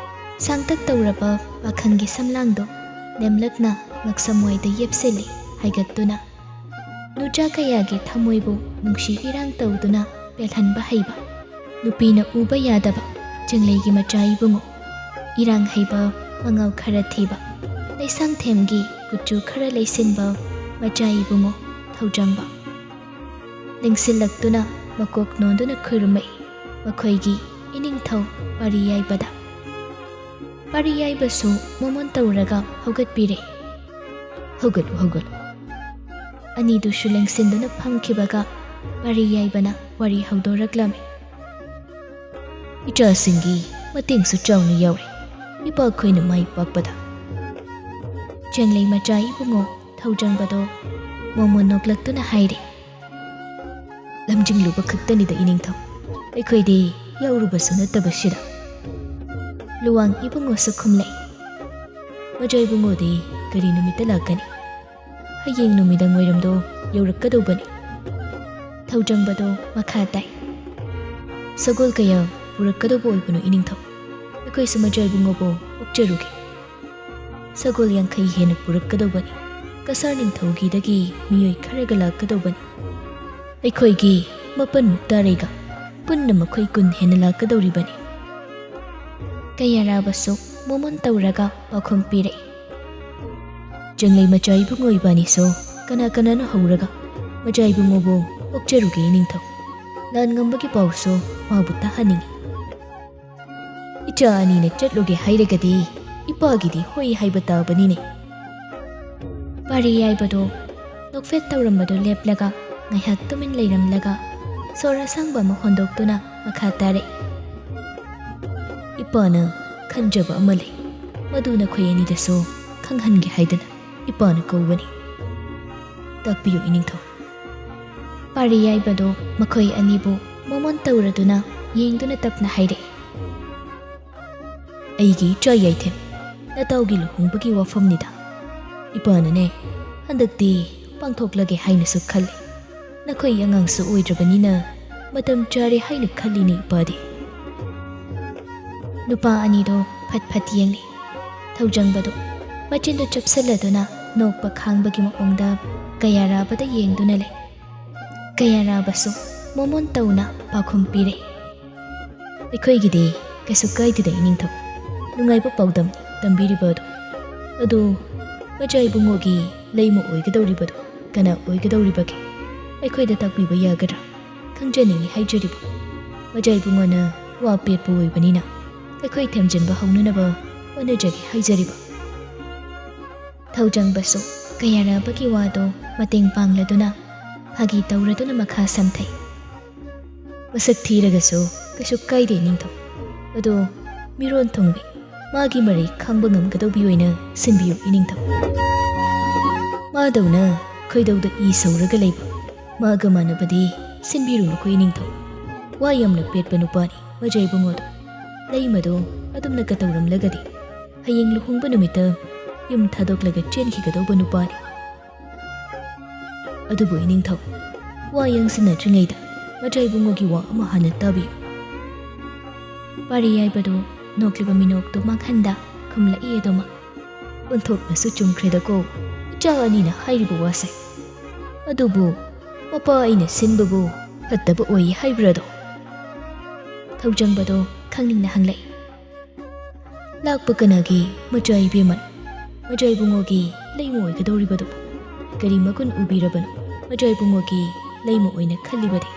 ꯁꯥꯡꯇꯛ ꯇꯧꯔꯕ ꯄꯥꯈꯪꯒꯤ ꯁꯝꯂꯥꯡꯗꯣ ꯅꯦꯝꯂꯛꯅ ꯉꯛꯁꯝ ꯋꯥꯏꯗ ꯌꯦꯞꯁꯤꯜꯂꯤ ꯍꯥꯏꯒꯠꯇꯨꯅ꯫ ꯅꯨꯖꯥ ꯀꯌꯥꯒꯤ ꯊꯃꯣꯏꯕꯨ ꯅꯨꯡꯁꯤ ꯏꯔꯥꯡ ꯇꯧꯗꯨꯅ ꯄꯦꯜꯍꯟꯕ ꯍꯩꯕ, ꯅꯨꯄꯤꯅ ꯎꯕ ꯌꯥꯗꯕ ꯆꯤꯡꯂꯩꯒꯤ ꯃꯆꯥ ꯏꯕꯨꯡꯉꯣ, ꯏꯔꯥꯡ ꯍꯩꯕ, ꯃꯉꯥꯎ ꯈꯔ ꯊꯤꯕ, ꯂꯩꯁꯥꯡꯊꯦꯝꯒꯤ ꯀꯨꯆꯨ ꯈꯔ ꯂꯩꯁꯤꯟꯕ ꯃꯆꯥ ꯏꯕꯨꯡꯉꯣ ꯊꯧꯖꯥꯡꯕ꯫ ꯂꯦꯡꯁꯤꯜꯂꯛꯇꯨꯅ ꯃꯀꯣꯛ ꯅꯣꯟꯗꯨꯅ ꯈꯨꯔꯨꯝꯃꯛꯏ ꯃꯈꯣꯏꯒꯤ ꯏꯅꯤꯡꯊꯧ ꯄꯥꯔꯤ ꯌꯥꯏꯕꯗ꯫ ꯄꯥꯔꯤ ꯌꯥꯏꯕꯁꯨ ꯃꯣꯃꯣꯟ ꯇꯧꯔꯒ ꯍꯧꯒꯠꯄꯤꯔꯦ꯫ "ꯍꯧꯒꯠꯂꯨ, ꯍꯧꯒꯠꯂꯨ!" ꯑꯅꯤꯗꯨꯁꯨ ꯂꯦꯡꯁꯤꯟꯗꯨꯅ ꯐꯝꯈꯤꯕꯒ ꯄꯥꯔꯤ ꯌꯥꯏꯕꯅ ꯋꯥꯔꯤ ꯍꯧꯗꯣꯔꯛꯂꯝꯃꯤ꯫ "ꯏꯆꯥꯁꯤꯡꯒꯤ ꯃꯇꯦꯡꯁꯨ ꯆꯥꯎꯅ ꯌꯥꯎꯔꯦ ꯏꯄꯥ ꯑꯩꯈꯣꯏꯅ ꯃꯥꯏ ꯄꯥꯛꯄꯗ꯫" ꯆꯦꯡꯂꯩ ꯃꯆꯥ ꯏꯕꯨꯡꯉꯣ ꯊꯧꯖꯪꯕꯗꯣ ꯃꯣꯃꯣꯟ ꯅꯣꯛꯂꯛꯇꯨꯅ ꯍꯥꯏꯔꯦ꯫ "ꯂꯝꯖꯤꯡꯂꯨꯕ ꯈꯛꯇꯅꯤꯗ ꯏꯅꯤꯡꯊꯧ, ꯑꯩꯈꯣꯏꯗꯤ ꯌꯥꯎꯔꯨꯕꯁꯨ ꯅꯠꯇꯕꯁꯤꯗ꯫" ꯂꯨꯋꯥꯡ ꯏꯕꯨꯡꯉꯣꯁꯨ ꯈꯨꯝꯂꯛꯏ꯫ "ꯃꯆꯥ ꯏꯕꯨꯡꯉꯣꯗꯤ ꯀꯔꯤ ꯅꯨꯃꯤꯠꯇ ꯂꯥꯛꯀꯅꯤ?" "ꯍꯌꯦꯡ ꯅꯨꯃꯤꯗꯥꯡ ꯋꯥꯏꯔꯝꯗꯣ ꯌꯧꯔꯛꯀꯗꯧꯕꯅꯤ꯫" ꯊꯧꯖꯪꯕꯗꯣ ꯃꯈꯥ ꯇꯥꯏ꯫ ꯁꯒꯣꯜ ꯀꯌꯥ ꯄꯨꯔꯛꯀꯗꯧꯕ ꯑꯣꯏꯕꯅꯣ ꯏꯅꯤꯡꯊꯧ? ꯑꯩꯈꯣꯏꯁꯨ ꯃꯖꯥ ꯏꯕꯨꯡꯉꯣꯕꯨ ꯑꯣꯛꯆꯔꯨꯒꯦ꯫ ꯁꯒꯣꯜ ꯌꯥꯡꯈꯩ ꯍꯦꯟꯅ ꯄꯨꯔꯛꯀꯗꯧꯕꯅꯤ꯫ ꯀꯁꯥꯔ ꯅꯤꯡꯊꯧꯒꯤꯗꯒꯤ ꯃꯤꯑꯣꯏ ꯈꯔꯒ ꯂꯥꯛꯀꯗꯧꯕꯅꯤ꯫ ꯑꯩꯈꯣꯏꯒꯤ ꯃꯥꯄꯟꯃꯨꯛ ꯇꯥꯔꯩꯒ ꯄꯨꯟꯅ ꯃꯈꯣꯏ ꯀꯨꯟ ꯍꯦꯟꯅ ꯂꯥꯛꯀꯗꯧꯔꯤꯕꯅꯤ꯫ ꯀꯌꯥꯔꯥꯕꯁꯨ ꯃꯣꯃꯣꯟ ꯇꯧꯔꯒ ꯄꯥꯎꯈꯨꯝ ꯄꯤꯔꯛꯏ꯫ ꯆꯪꯂꯩ ꯃꯆꯥ ꯏꯕꯨꯡꯉꯣ ꯏꯕꯥꯅꯤꯁꯨ ꯀꯅꯥ ꯀꯅꯥꯅꯣ ꯍꯧꯔꯒ ꯃꯆꯥ ꯏꯕꯨꯡꯉꯣꯕꯨ ꯑꯣꯛꯆꯔꯨꯒꯦ ꯏꯅꯤꯡꯊꯧ꯫ ꯂꯥꯟ ꯉꯝꯕꯒꯤ ꯄꯥꯎꯁꯨ ꯃꯥꯕꯨ ꯇꯥꯍꯟꯅꯤꯡꯏ꯫ ꯏꯆꯥ ꯑꯅꯤꯅ ꯆꯠꯂꯨꯒꯦ ꯍꯥꯏꯔꯒꯗꯤ ꯏꯄꯥꯒꯤꯗꯤ ꯍꯣꯏ ꯍꯥꯏꯕ ꯇꯥꯕꯅꯤꯅꯦ꯫ ꯄꯥꯔꯤ ꯌꯥꯏꯕꯗꯣ ꯅꯣꯛꯐꯦꯠ ꯇꯧꯔꯝꯕꯗꯨ ꯂꯦꯞꯂꯒ ꯉꯥꯏꯍꯥꯛ ꯇꯨꯃꯤꯟ ꯂꯩꯔꯝꯂꯒ ꯁꯣꯔ ꯑꯁꯥꯡꯕ ꯑꯃ ꯍꯣꯟꯗꯣꯛꯇꯨꯅ ꯃꯈꯥ ꯇꯥꯔꯛꯏ꯫ ꯏꯄꯥꯅ ꯈꯟꯖꯕ ꯑꯃ ꯂꯩ, ꯃꯗꯨ ꯅꯈꯣꯏ ꯑꯅꯤꯗꯁꯨ ꯈꯪꯍꯟꯒꯦ ꯍꯥꯏꯗꯅ ꯏꯄꯥꯅ ꯀꯧꯕꯅꯤ꯫ ꯇꯥꯛꯄꯤꯌꯨ ꯏꯅꯤꯡꯊꯧ꯫ ꯄꯥꯔꯤ ꯌꯥꯏꯕꯗꯣ ꯃꯈꯣꯏ ꯑꯅꯤꯕꯨ ꯃꯣꯃꯣꯟ ꯇꯧꯔꯗꯨꯅ ꯌꯦꯡꯗꯨꯅ ꯇꯞꯅ ꯍꯥꯏꯔꯛꯏ꯫ ꯑꯩꯒꯤ ꯏꯆꯥ ꯌꯥꯏꯊꯦꯝ, ꯅꯇꯥꯎꯒꯤ ꯂꯨꯍꯣꯡꯕꯒꯤ ꯋꯥꯐꯝꯅꯤꯗ꯫ ꯏꯄꯥꯅꯅꯦ, ꯍꯟꯗꯛꯇꯤ ꯄꯥꯡꯊꯣꯛꯂꯒꯦ ꯍꯥꯏꯅꯁꯨ ꯈꯜꯂꯤ꯫ ꯅꯈꯣꯏ ꯑꯉꯥꯡꯁꯨ ꯑꯣꯏꯗ꯭ꯔꯕꯅꯤꯅ ꯃꯇꯝ ꯆꯥꯔꯦ ꯍꯥꯏꯅ ꯈꯜꯂꯤꯅꯦ ꯏꯄꯥꯗꯤ꯫ ꯅꯨꯄꯥ ꯑꯅꯤꯗꯣ ꯐꯠ ꯐꯠ ꯌꯦꯡꯂꯤ꯫ ꯊꯧꯖꯪꯕꯗꯣ ꯃꯆꯤꯟꯗꯨ ꯆꯞꯁꯤꯜꯂꯗꯨꯅ ꯅꯣꯛꯄ ꯈꯥꯡꯕꯒꯤ ꯃꯑꯣꯡꯗ ꯀꯌꯥꯔꯥꯕꯗ ꯌꯦꯡꯗꯨꯅ ꯂꯩ꯫ ꯀꯌꯥꯔꯥꯕꯁꯨ ꯃꯣꯃꯣꯟ ꯇꯧꯅ ꯄꯥꯎꯈꯨꯝ ꯄꯤꯔꯦ꯫ ꯑꯩꯈꯣꯏꯒꯤꯗꯤ ꯀꯩꯁꯨ ꯀꯥꯏꯗꯦꯗ ꯏꯅꯤꯡꯊꯧ, ꯅꯨꯡꯉꯥꯏꯕ ꯄꯥꯎꯗꯝ ꯇꯝꯕꯤꯔꯤꯕ ꯑꯗꯨ꯫ ꯑꯗꯨ ꯃꯆꯥ ꯏꯕꯨꯡꯉꯣꯒꯤ ꯂꯩꯃ ꯑꯣꯏꯒꯗꯧꯔꯤꯕꯗꯨ ꯀꯅꯥ ꯑꯣꯏꯒꯗꯧꯔꯤꯕꯒꯦ? ꯑꯩꯈꯣꯏꯗ ꯇꯥꯛꯄꯤꯕ ꯌꯥꯒꯗ꯭ꯔꯥ? ꯈꯪꯖꯅꯤꯡꯏ ꯍꯥꯏꯖꯔꯤꯕ꯫ ꯃꯆꯥ ꯏꯕꯨꯡꯉꯣꯅ ꯋꯥ ꯄꯦꯠꯄ ꯑꯣꯏꯕꯅꯤꯅ ꯑꯩꯈꯣꯏ ꯊꯦꯝꯖꯤꯟꯕ ꯍꯧꯅꯅꯕ ꯍꯣꯠꯅꯖꯒꯦ ꯍꯥꯏꯖꯔꯤꯕ꯫ ꯊꯧꯖꯪꯕꯁꯨ ꯀꯌꯥꯔꯕꯒꯤ ꯋꯥꯗꯨ ꯃꯇꯦꯡ ꯄꯥꯡꯂꯗꯨꯅ ꯐꯥꯒꯤ ꯇꯧꯔꯗꯨꯅ ꯃꯈꯥ ꯁꯝꯊꯩ꯫ ꯃꯁꯛ ꯊꯤꯔꯒꯁꯨ ꯀꯩꯁꯨ ꯀꯥꯏꯗꯦ ꯏꯅꯤꯡꯊꯧ꯫ ꯑꯗꯣ ꯃꯤꯔꯣꯟ ꯊꯨꯡꯕꯤ, ꯃꯥꯒꯤ ꯃꯔꯩ ꯈꯥꯡꯕ ꯉꯝꯒꯗꯧꯕꯤ ꯑꯣꯏꯅ ꯁꯤꯟꯕꯤꯌꯨ ꯏꯅꯤꯡꯊꯧ꯫ ꯃꯥꯗꯧꯅ ꯈꯣꯏꯗꯧꯗ ꯏ ꯁꯧꯔꯒ ꯂꯩꯕ ꯃꯥꯒ ꯃꯥꯟꯅꯕꯗꯤ ꯁꯤꯟꯕꯤꯔꯨꯅꯨꯀꯣ ꯏꯅꯤꯡꯊꯧ꯫ ꯋꯥ ꯌꯥꯝꯅ ꯄꯦꯠꯄ ꯅꯨꯄꯥꯅꯤ ꯃꯖꯥ ꯏꯕꯨꯡꯉꯣꯗꯣ꯫ ꯂꯩꯃꯗꯣ ꯑꯗꯨꯝꯅ ꯀꯇꯧꯔꯝꯂꯒꯗꯤ ꯍꯌꯦꯡ ꯂꯨꯍꯣꯡꯕ ꯅꯨꯃꯤꯠꯇ ꯌꯨꯝ ꯊꯥꯗꯣꯛꯂꯒ ꯆꯦꯟꯈꯤꯒꯗꯧꯕ ꯅꯨꯄꯥꯅꯤ꯫ ꯑꯗꯨꯕꯨ ꯏꯅꯤꯡꯊꯧ, ꯋꯥ ꯌꯥꯡꯁꯤꯟꯅꯗ꯭ꯔꯤꯉꯩꯗ ꯃꯆꯥ ꯏꯕꯨꯡꯉꯣꯒꯤ ꯋꯥ ꯑꯃ ꯍꯥꯟꯅ ꯇꯥꯕꯤꯌꯨ꯫ ꯄꯥꯔꯤ ꯌꯥꯏꯕꯗꯨ ꯅꯣꯛꯂꯤꯕ ꯃꯤꯅꯣꯛꯇꯨ ꯃꯥꯡꯍꯟꯗ ꯈꯨꯝꯂꯛꯏ ꯑꯗꯨꯃꯛ꯫ ꯑꯣꯟꯊꯣꯛꯅꯁꯨ ꯆꯨꯝꯈ꯭ꯔꯦꯗꯀꯣ ꯏꯆꯥ ꯑꯅꯤꯅ ꯍꯥꯏꯔꯤꯕ ꯋꯥꯁꯦ꯫ ꯑꯗꯨꯕꯨ ꯃꯄꯥ ꯑꯩꯅ ꯁꯤꯟꯕꯕꯨ ꯐꯠꯇꯕ ꯑꯣꯏ ꯍꯥꯏꯕ꯭ꯔꯥꯗꯣ? ꯊꯧꯖꯪꯕꯗꯣ ꯈꯪꯅꯤꯡꯅ ꯍꯪꯂꯛꯏ꯫ ꯂꯥꯛꯄ ꯀꯅꯥꯒꯤ ꯃꯆꯥ ꯏꯕꯦꯝꯃꯅꯣ? ꯃꯆꯥ ꯏꯕꯨꯡꯉꯣꯒꯤ ꯂꯩꯃ ꯑꯣꯏꯒꯗꯧꯔꯤꯕꯗꯨꯕꯨ ꯀꯔꯤ ꯃꯒꯨꯟ ꯎꯕꯤꯔꯕꯅꯣ? ꯃꯆꯥ ꯏꯕꯨꯡꯉꯣꯒꯤ ꯂꯩꯃ ꯑꯣꯏꯅ ꯈꯜꯂꯤꯕꯗꯤ?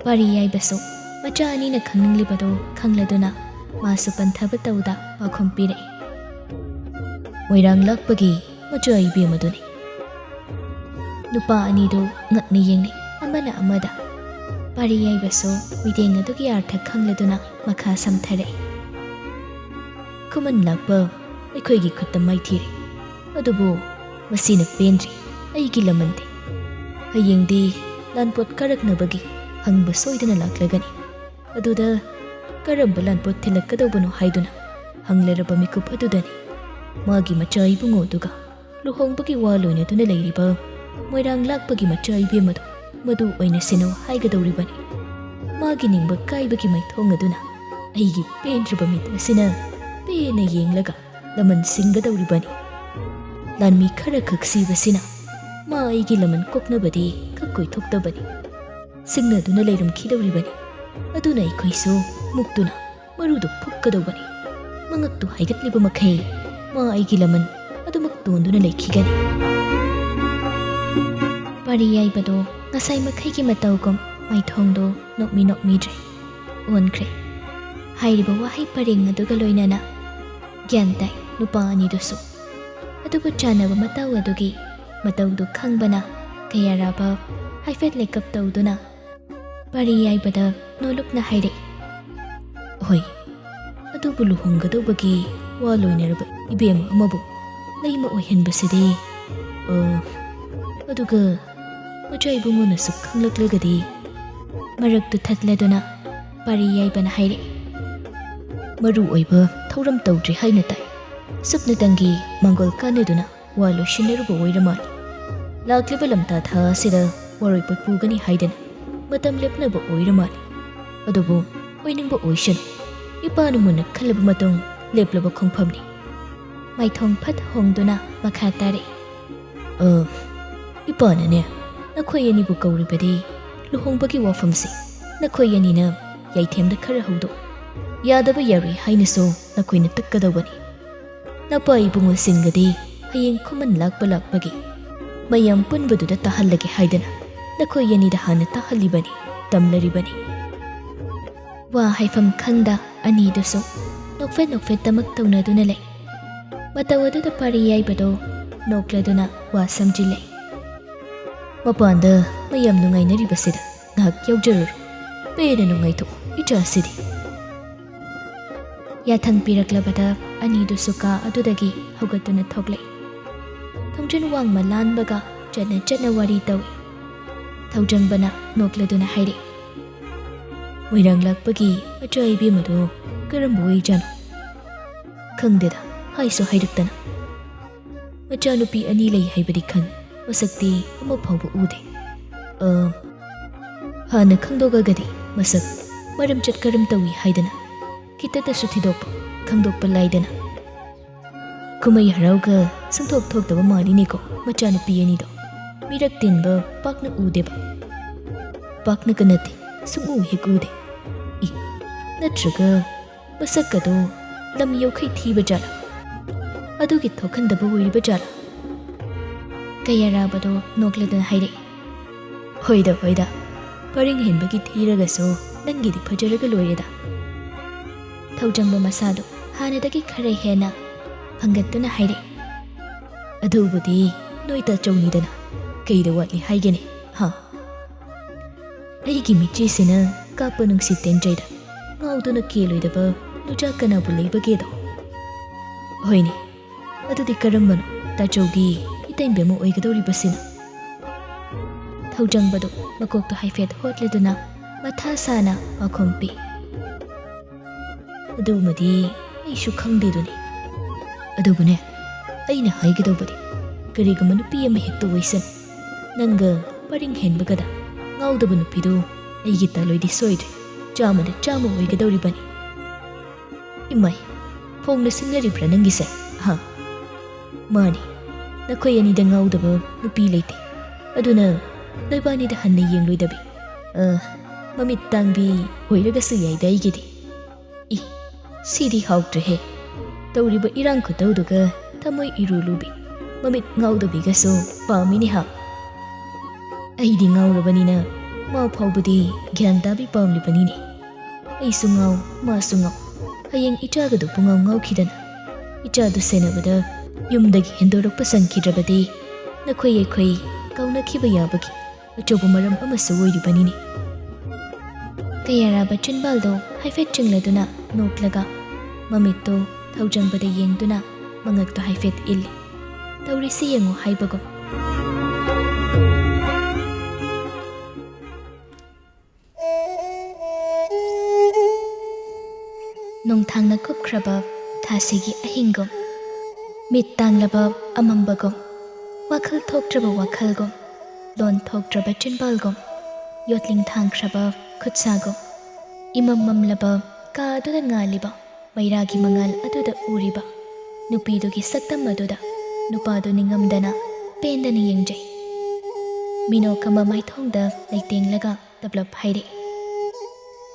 ꯄꯥꯔꯤ ꯌꯥꯏꯕꯁꯨ ꯃꯆꯥ ꯑꯅꯤꯅ ꯈꯪꯅꯤꯡꯂꯤꯕꯗꯨ ꯈꯪꯂꯗꯨꯅ ꯃꯥꯁꯨ ꯄꯟꯊꯕ ꯇꯧꯗ ꯄꯥꯎꯈꯨꯝ ꯄꯤꯔꯛꯏ꯫ ꯃꯣꯏꯔꯥꯡ ꯂꯥꯛꯄꯒꯤ ꯃꯆꯥ ꯏꯕꯦꯝꯃꯗꯨꯅꯤ꯫ ꯅꯨꯄꯥ ꯑꯅꯤꯗꯨ ꯉꯛꯅ ꯌꯦꯡꯅꯩ ꯑꯃꯅ ꯑꯃꯗ꯫ ꯄꯥꯔꯤ ꯌꯥꯏꯕꯁꯨ ꯃꯤꯠꯌꯦꯡ ꯑꯗꯨꯒꯤ ꯑꯥꯔꯊ ꯈꯪꯂꯗꯨꯅ ꯃꯈꯥ ꯁꯝꯊꯔꯛꯏ꯫ ꯈꯨꯃꯟ ꯂꯥꯛꯄ ꯑꯩꯈꯣꯏꯒꯤ ꯈꯨꯠꯇ ꯃꯥꯏꯊꯤꯔꯦ꯫ ꯑꯗꯨꯕꯨ ꯃꯁꯤꯅ ꯄꯦꯟꯗ꯭ꯔꯤ꯫ ꯑꯩꯒꯤ ꯂꯃꯟꯗꯤ ꯍꯌꯦꯡꯗꯤ ꯂꯥꯟꯄꯣꯠ ꯀꯥꯔꯛꯅꯕꯒꯤ ꯍꯪꯕ ꯁꯣꯏꯗꯅ ꯂꯥꯛꯂꯒꯅꯤ꯫ ꯑꯗꯨꯗ ꯀꯔꯝꯕ ꯂꯥꯟꯄꯣꯠ ꯊꯤꯜꯂꯛꯀꯗꯧꯕꯅꯣ ꯍꯥꯏꯗꯨꯅ ꯍꯪꯂꯔꯕ ꯃꯤꯀꯨꯞ ꯑꯗꯨꯗꯅꯤ ꯃꯥꯒꯤ ꯃꯆꯥ ꯏꯕꯨꯡꯉꯣꯗꯨꯒ ꯂꯨꯍꯣꯡꯕꯒꯤ ꯋꯥ ꯂꯣꯏꯅꯗꯨꯅ ꯂꯩꯔꯤꯕ ꯃꯣꯏꯔꯥꯡ ꯂꯥꯛꯄꯒꯤ ꯃꯆꯥ ꯏꯕꯦꯝꯃꯗꯨ ꯃꯗꯨ ꯑꯣꯏꯅ ꯁꯤꯟꯅꯧ ꯍꯥꯏꯒꯗꯧꯔꯤꯕꯅꯤ꯫ ꯃꯥꯒꯤ ꯅꯤꯡꯕ ꯀꯥꯏꯕꯒꯤ ꯃꯥꯏꯊꯣꯡ ꯑꯗꯨꯅ ꯑꯩꯒꯤ ꯄꯦꯟꯗ꯭ꯔꯕ ꯃꯤꯠ ꯑꯁꯤꯅ ꯄꯦꯟꯅ ꯌꯦꯡꯂꯒ ꯂꯃꯟ ꯁꯤꯡꯒꯗꯧꯔꯤꯕꯅꯤ꯫ ꯂꯥꯟꯃꯤ ꯈꯔ ꯈꯛ ꯁꯤꯕꯁꯤꯅ ꯃꯥ ꯑꯩꯒꯤ ꯂꯃꯟ ꯀꯣꯛꯅꯕꯗꯤ ꯈꯛ ꯀꯣꯏꯊꯣꯛꯇꯕꯅꯤ꯫ ꯁꯤꯡꯅꯗꯨꯅ ꯂꯩꯔꯝꯈꯤꯗꯧꯔꯤꯕꯅꯤ꯫ ꯑꯗꯨꯅ ꯑꯩꯈꯣꯏꯁꯨ ꯃꯨꯛꯇꯨꯅ ꯃꯔꯨꯗꯨ ꯐꯨꯛꯀꯗꯧꯕꯅꯤ꯫ ꯃꯉꯛꯇꯨ ꯍꯥꯏꯒꯠꯂꯤꯕ ꯃꯈꯩ ꯃꯥ ꯑꯩꯒꯤ ꯂꯃꯟ ꯑꯗꯨꯃꯛ ꯇꯣꯟꯗꯨꯅ ꯂꯩꯈꯤꯒꯅꯤ꯫ ꯄꯥꯔꯤ ꯌꯥꯏꯕꯗꯣ ꯉꯁꯥꯏ ꯃꯈꯩꯒꯤ ꯃꯇꯧꯒꯨꯝ ꯃꯥꯏꯊꯣꯡꯗꯣ ꯅꯣꯛꯃꯤ ꯅꯣꯛꯃꯤꯗ꯭ꯔꯦ꯫ ꯑꯣꯟꯈ꯭ꯔꯦ꯫ ꯍꯥꯏꯔꯤꯕ ꯋꯥꯍꯩ ꯄꯔꯦꯡ ꯑꯗꯨꯒ ꯂꯣꯏꯅꯅ ꯒ꯭ꯌꯥꯟ ꯇꯥꯏ ꯅꯨꯄꯥ ꯑꯅꯤꯗꯨꯁꯨ꯫ ꯑꯗꯨꯕꯨ ꯆꯥꯟꯅꯕ ꯃꯇꯧ ꯑꯗꯨꯒꯤ ꯃꯇꯧꯗꯨ ꯈꯪꯕꯅ ꯀꯌꯥꯔꯥꯕ ꯍꯥꯏꯐꯦꯠ ꯂꯦꯀꯞ ꯇꯧꯗꯨꯅ ꯄꯥꯔꯤ ꯌꯥꯏꯕꯗ ꯅꯣꯂꯨꯛꯅ ꯍꯥꯏꯔꯛꯏ꯫ ꯍꯣꯏ, ꯑꯗꯨꯕꯨ ꯂꯨꯍꯣꯡꯒꯗꯧꯕꯒꯤ ꯋꯥ ꯂꯣꯏꯅꯔꯕ ꯏꯕꯦꯝ ꯑꯃꯕꯨ ꯂꯩꯃ ꯑꯣꯏꯍꯟꯕꯁꯤꯗꯤ, ꯑ, ꯑꯗꯨꯒ ꯃꯆꯥ ꯏꯕꯨꯡꯉꯣꯅꯁꯨ ꯈꯪꯂꯛꯂꯒꯗꯤ꯫ ꯃꯔꯛꯇꯨ ꯊꯠꯂꯗꯨꯅ ꯄꯥꯔꯤ ꯌꯥꯏꯕꯅ ꯍꯥꯏꯔꯛꯏ꯫ ꯃꯔꯨ ꯑꯣꯏꯕ ꯊꯧꯔꯝ ꯇꯧꯗ꯭ꯔꯤ ꯍꯥꯏꯅ ꯇꯥꯏ꯫ ꯁꯨꯞꯅꯇꯪꯒꯤ ꯃꯪꯒꯣꯜ ꯀꯥꯟꯅꯗꯨꯅ ꯋꯥ ꯂꯣꯏꯁꯤꯟꯅꯔꯨꯕ ꯑꯣꯏꯔ ꯃꯥꯜꯂꯤ꯫ ꯂꯥꯛꯂꯤꯕ ꯂꯝꯇꯥ ꯊꯥ ꯑꯁꯤꯗ ꯋꯥꯔꯣꯏꯄꯣꯠ ꯄꯨꯒꯅꯤ ꯍꯥꯏꯗꯅ ꯃꯇꯝ ꯂꯦꯞꯅꯕ ꯑꯣꯏꯔ ꯃꯥꯜꯂꯤ꯫ ꯑꯗꯨꯕꯨ ꯑꯣꯏꯅꯤꯡꯕ ꯑꯣꯏꯁꯅꯨ, ꯏꯄꯥꯅ ꯃꯨꯟꯅ ꯈꯜꯂꯕ ꯃꯇꯨꯡ ꯂꯦꯞꯂꯕ ꯈꯣꯡꯐꯝꯅꯤ꯫ ꯃꯥꯏꯊꯣꯡ ꯐꯠ ꯍꯣꯡꯗꯨꯅ ꯃꯈꯥ ꯇꯥꯔꯛꯏ꯫ "ꯑ, ꯏꯄꯥꯅꯅꯦ, ꯅꯈꯣꯏ ꯑꯅꯤꯕꯨ ꯀꯧꯔꯤꯕꯗꯤ ꯂꯨꯍꯣꯡꯕꯒꯤ ꯋꯥꯐꯝꯁꯤ ꯅꯈꯣꯏ ꯑꯅꯤꯅ ꯌꯥꯏꯊꯦꯝꯗ ꯈꯔ ꯍꯧꯗꯣꯛ꯫ ꯌꯥꯗꯕ ꯌꯥꯔꯣꯏ ꯍꯥꯏꯅꯁꯨ ꯅꯈꯣꯏꯅ ꯇꯛꯀꯗꯧꯕꯅꯤ꯫ ꯅꯄꯥ ꯏꯕꯨꯡꯉꯣꯁꯤꯡꯒꯗꯤ ꯍꯌꯦꯡ ꯈꯨꯃꯟ ꯂꯥꯛꯄ ꯂꯥꯛꯄꯒꯤ ꯃꯌꯥꯝ ꯄꯨꯟꯕꯗꯨꯗ ꯇꯥꯍꯜꯂꯒꯦ ꯍꯥꯏꯗꯅ ꯅꯈꯣꯏ ꯑꯅꯤꯗ ꯍꯥꯟꯅ ꯇꯥꯍꯜꯂꯤꯕꯅꯤ, ꯇꯝꯂꯔꯤꯕꯅꯤ꯫" ꯋꯥ ꯍꯥꯏꯐꯝ ꯈꯪꯗ ꯑꯅꯤꯗꯨꯁꯨ ꯅꯣꯛꯐꯦꯠ ꯅꯣꯛꯐꯦꯠ ꯇꯃꯛ ꯇꯧꯅꯗꯨꯅ ꯂꯩ꯫ ꯃꯇꯧ ꯑꯗꯨꯗ ꯄꯥꯔꯤ ꯌꯥꯏꯕꯗꯣ ꯅꯣꯛꯂꯗꯨꯅ ꯋꯥ ꯁꯝꯖꯤꯜꯂꯦ꯫ "ꯃꯄꯥꯟꯗ ꯃꯌꯥꯝ ꯅꯨꯡꯉꯥꯏꯅꯔꯤꯕꯁꯤꯗ ꯉꯥꯏꯍꯥꯛ ꯌꯥꯎꯖꯔꯨꯔꯣ꯫ ꯄꯦꯟꯅ ꯅꯨꯡꯉꯥꯏꯊꯣꯛꯎ ꯏꯆꯥꯁꯤꯗꯤ꯫" ꯌꯥꯊꯪ ꯄꯤꯔꯛꯂꯕꯗ ꯑꯅꯤꯗꯨꯁꯨ ꯀꯥ ꯑꯗꯨꯗꯒꯤ ꯍꯧꯒꯠꯇꯨꯅ ꯊꯣꯛꯂꯛꯏ꯫ ꯊꯣꯡꯖꯤꯟ ꯋꯥꯡꯃ ꯂꯥꯟꯕꯒ ꯆꯠꯅ ꯆꯠꯅ ꯋꯥꯔꯤ ꯇꯧꯏ꯫ ꯊꯧꯖꯪꯕꯅ ꯅꯣꯛꯂꯗꯨꯅ ꯍꯥꯏꯔꯛꯏ, "ꯃꯣꯏꯔꯥꯡ ꯂꯥꯛꯄꯒꯤ ꯃꯆꯥ ꯏꯕꯦꯝꯃꯗꯣ ꯀꯔꯝꯕ ꯑꯣꯏꯖꯥꯠꯅꯣ? ꯈꯪꯗꯦꯗ, ꯍꯥꯏꯁꯨ ꯍꯥꯏꯔꯛꯇꯅ꯫ ꯃꯆꯥꯅꯨꯄꯤ ꯑꯅꯤ ꯂꯩ ꯍꯥꯏꯕꯗꯤ ꯈꯪꯏ, ꯃꯁꯛꯇꯤ ꯑꯃ ꯐꯥꯎꯕ ꯎꯗꯦ꯫ ꯑ, ꯍꯥꯟꯅ ꯈꯪꯗꯣꯛꯑꯒꯗꯤ ꯃꯁꯛ ꯃꯔꯝ ꯆꯠ ꯀꯔꯝ ꯇꯧꯏ ꯍꯥꯏꯗꯅ ꯈꯤꯇꯗꯁꯨ ꯊꯤꯗꯣꯛꯄ ꯈꯪꯗꯣꯛꯄ ꯂꯥꯏꯗꯅ꯫ ꯀꯨꯝꯍꯩ ꯍꯔꯥꯎꯒ ꯁꯨꯡꯊꯣꯛ ꯊꯣꯛꯇꯕ ꯃꯥꯜꯂꯤꯅꯦꯀꯣ ꯃꯆꯥꯅꯨꯄꯤ ꯑꯅꯤꯗꯣ꯫ ꯃꯤꯔꯛ ꯇꯤꯟꯕ ꯄꯥꯛꯅ ꯎꯗꯦꯕ꯫" "ꯄꯥꯛꯅꯒ ꯅꯠꯇꯦ, ꯁꯨꯡꯎ ꯍꯦꯛ ꯎꯗꯦ꯫ ꯏ, ꯅꯠꯇ꯭ꯔꯒ ꯃꯁꯛ ꯑꯗꯣ ꯂꯝ ꯌꯧꯈꯩ ꯊꯤꯕ ꯖꯥꯠꯂꯥ? ꯑꯗꯨꯒꯤ ꯊꯣꯛꯍꯟꯗꯕ ꯑꯣꯏꯔꯤꯕ ꯖꯥꯠꯂꯥ?" ꯀꯌꯥꯔꯥꯕꯗꯣ ꯅꯣꯛꯂꯗꯨꯅ ꯍꯥꯏꯔꯛꯏ, "ꯍꯣꯏꯗ, ꯍꯣꯏꯗ, ꯄꯔꯤꯡ ꯍꯦꯟꯕꯒꯤ ꯊꯤꯔꯒꯁꯨ ꯅꯪꯒꯤꯗꯤ ꯐꯖꯔꯒ ꯂꯣꯏꯔꯦꯗ꯫" ꯊꯧꯖꯪꯕ ꯃꯁꯥꯗꯣ ꯍꯥꯟꯅꯗꯒꯤ ꯈꯔ ꯍꯦꯟꯅ ꯐꯪꯒꯠꯇꯨꯅ ꯍꯥꯏꯔꯛꯏ, "ꯑꯗꯨꯕꯨꯗꯤ ꯅꯣꯏ ꯇꯥꯆꯧꯅꯤꯗꯅ, ꯀꯩꯗ ꯋꯥꯠꯂꯤ ꯍꯥꯏꯒꯦꯅꯦ, ꯍꯥ? ꯑꯩꯒꯤ ꯃꯤꯠꯆꯤꯁꯤꯅ ꯀꯥꯞꯄ ꯅꯨꯡꯁꯤꯠ ꯇꯦꯟꯖꯩꯗ ꯉꯥꯎꯗꯨꯅ ꯀꯦꯜꯂꯣꯏꯗꯕ ꯅꯨꯆꯥ ꯀꯅꯥꯕꯨ ꯂꯩꯕꯒꯦꯗꯣ? ꯍꯣꯏꯅꯦ, ꯑꯗꯨꯗꯤ ꯀꯔꯝꯕꯅꯣ ꯇꯥꯆꯧꯒꯤ ꯏꯇꯩꯕꯦꯝꯃ ꯑꯣꯏꯒꯗꯧꯔꯤꯕꯁꯤꯅ?" ꯊꯧꯖꯪꯕꯗꯨ ꯃꯀꯣꯛꯇꯣ ꯍꯥꯏꯐꯦꯠ ꯍꯣꯠꯂꯗꯨꯅ ꯃꯊꯥ ꯁꯥꯅ ꯄꯥꯎꯈꯨꯝ ꯄꯤ, "ꯑꯗꯨꯃꯗꯤ ꯑꯩꯁꯨ ꯈꯪꯗꯦꯗꯨꯅꯤ꯫ ꯑꯗꯨꯕꯨꯅꯦ, ꯑꯩꯅ ꯍꯥꯏꯒꯗꯧꯕꯗꯤ, ꯀꯔꯤꯒꯨꯝꯕ ꯅꯨꯄꯤ ꯑꯃ ꯍꯦꯛꯇ ꯑꯣꯏꯁꯅꯨ, ꯅꯪꯒ ꯄꯔꯤꯡ ꯍꯦꯟꯕꯒꯗ ꯉꯥꯎꯗꯕ ꯅꯨꯄꯤꯗꯨ ꯑꯩꯒꯤ ꯇꯥꯂꯣꯏꯗꯤ ꯁꯣꯏꯗ꯭ꯔꯦ, ꯆꯥꯝꯃꯗ ꯆꯥꯝꯃ ꯑꯣꯏꯒꯗꯧꯔꯤꯕꯅꯤ꯫ ꯏꯃꯥꯏ, ꯐꯣꯡꯅ ꯁꯤꯡꯅꯔꯤꯕ꯭ꯔꯥ ꯅꯪꯒꯤꯁꯦ? ꯍꯥ? ꯃꯥꯅꯤ, ꯅꯈꯣꯏ ꯑꯅꯤꯗ ꯉꯥꯎꯗꯕ ꯅꯨꯄꯤ ꯂꯩꯇꯦ꯫ ꯑꯗꯨꯅ ꯅꯣꯏꯕꯥꯅꯤꯗ ꯍꯟꯅ ꯌꯦꯡꯂꯣꯏꯗꯕꯤ, ꯑ, ꯃꯃꯤꯠ ꯇꯥꯡꯕꯤ ꯑꯣꯏꯔꯒꯁꯨ ꯌꯥꯏꯗ ꯑꯩꯒꯤꯗꯤ꯫ ꯏ, ꯁꯤꯗꯤ ꯍꯥꯎꯇ꯭ꯔꯦꯍꯦ꯫ ꯇꯧꯔꯤꯕ ꯏꯔꯥꯡ ꯈꯨꯇꯧꯗꯨꯒ ꯊꯃꯣꯏ ꯏꯔꯨ ꯂꯨꯕꯤ, ꯃꯃꯤꯠ ꯉꯥꯎꯗꯕꯤꯒꯁꯨ ꯄꯥꯝꯃꯤꯅꯦ ꯍꯥ꯫ ꯑꯩꯗꯤ ꯉꯥꯎꯔꯕꯅꯤꯅ ꯃꯥ ꯐꯥꯎꯕꯗꯤ ꯒ꯭ꯌꯥꯟ ꯇꯥꯕꯤ ꯄꯥꯝꯂꯤꯕꯅꯤꯅꯦ꯫ ꯑꯩꯁꯨ ꯉꯥꯎ, ꯃꯥꯁꯨ ꯉꯥꯎ꯫ ꯍꯌꯦꯡ ꯏꯆꯥꯒꯗꯨ ꯄꯨꯡꯉꯥꯎ ꯉꯥꯎꯈꯤꯗꯅ, ꯏꯆꯥꯗꯨ ꯁꯦꯟꯅꯕꯗ ꯌꯨꯝꯗꯒꯤ ꯍꯦꯟꯗꯣꯔꯛꯄ ꯁꯪꯈꯤꯗ꯭ꯔꯕꯗꯤ ꯅꯈꯣꯏ ꯑꯩꯈꯣꯏ ꯀꯥꯎꯅꯈꯤꯕ ꯌꯥꯕꯒꯤ ꯑꯆꯧꯕ ꯃꯔꯝ ꯑꯃꯁꯨ ꯑꯣꯏꯔꯤꯕꯅꯤꯅꯦ꯫ ꯀꯌꯥꯔꯥꯕ ꯆꯤꯟꯕꯥꯜꯗꯣ ꯍꯥꯏꯐꯦꯠ ꯆꯤꯡꯂꯗꯨꯅ ꯅꯣꯛꯂꯒ ꯃꯃꯤꯠꯇꯣ ꯊꯧꯖꯪꯕꯗ ꯌꯦꯡꯗꯨꯅ ꯃꯉꯛꯇꯣ ꯍꯥꯏꯐꯦꯠ ꯏꯜꯂꯤ꯫ ꯇꯧꯔꯤꯁꯤ ꯌꯦꯡꯉꯨ ꯍꯥꯏꯕꯒꯨꯝ꯫ ꯅꯣꯡꯊꯥꯡꯅ ꯀꯨꯞꯈ꯭ꯔꯕ ꯊꯥꯁꯤꯒꯤ ꯑꯍꯤꯡꯒꯨꯝ, ꯃꯤꯠ ꯇꯥꯡꯂꯕ ꯑꯃꯝꯕꯒꯨꯝ, ꯋꯥꯈꯜ ꯊꯣꯛꯇ꯭ꯔꯕ ꯋꯥꯈꯜꯒꯨꯝ, ꯂꯣꯟ ꯊꯣꯛꯇ꯭ꯔꯕ ꯆꯤꯟꯕꯥꯜꯒꯨꯝ, ꯌꯣꯠꯂꯤꯡ ꯊꯥꯡꯈ꯭ꯔꯕ ꯈꯨꯠꯁꯥꯒꯨꯝ, ꯏꯃꯝ ꯃꯝꯂꯕ ꯀꯥ ꯑꯗꯨꯗ ꯉꯥꯜꯂꯤꯕ ꯃꯩꯔꯥꯒꯤ ꯃꯉꯥꯜ ꯑꯗꯨꯗ ꯎꯔꯤꯕ ꯅꯨꯄꯤꯗꯨꯒꯤ ꯁꯛꯇꯝ ꯑꯗꯨꯗ ꯅꯨꯄꯥꯗꯨ ꯅꯤꯡꯉꯝꯗꯅ ꯄꯦꯟꯗꯅ ꯌꯦꯡꯖꯩ꯫ ꯃꯤꯅꯣꯛ ꯑꯃ ꯃꯥꯏꯊꯣꯡꯗ ꯂꯩꯇꯦꯡꯂꯒ ꯇꯞꯂꯞ ꯍꯥꯏꯔꯛꯏ,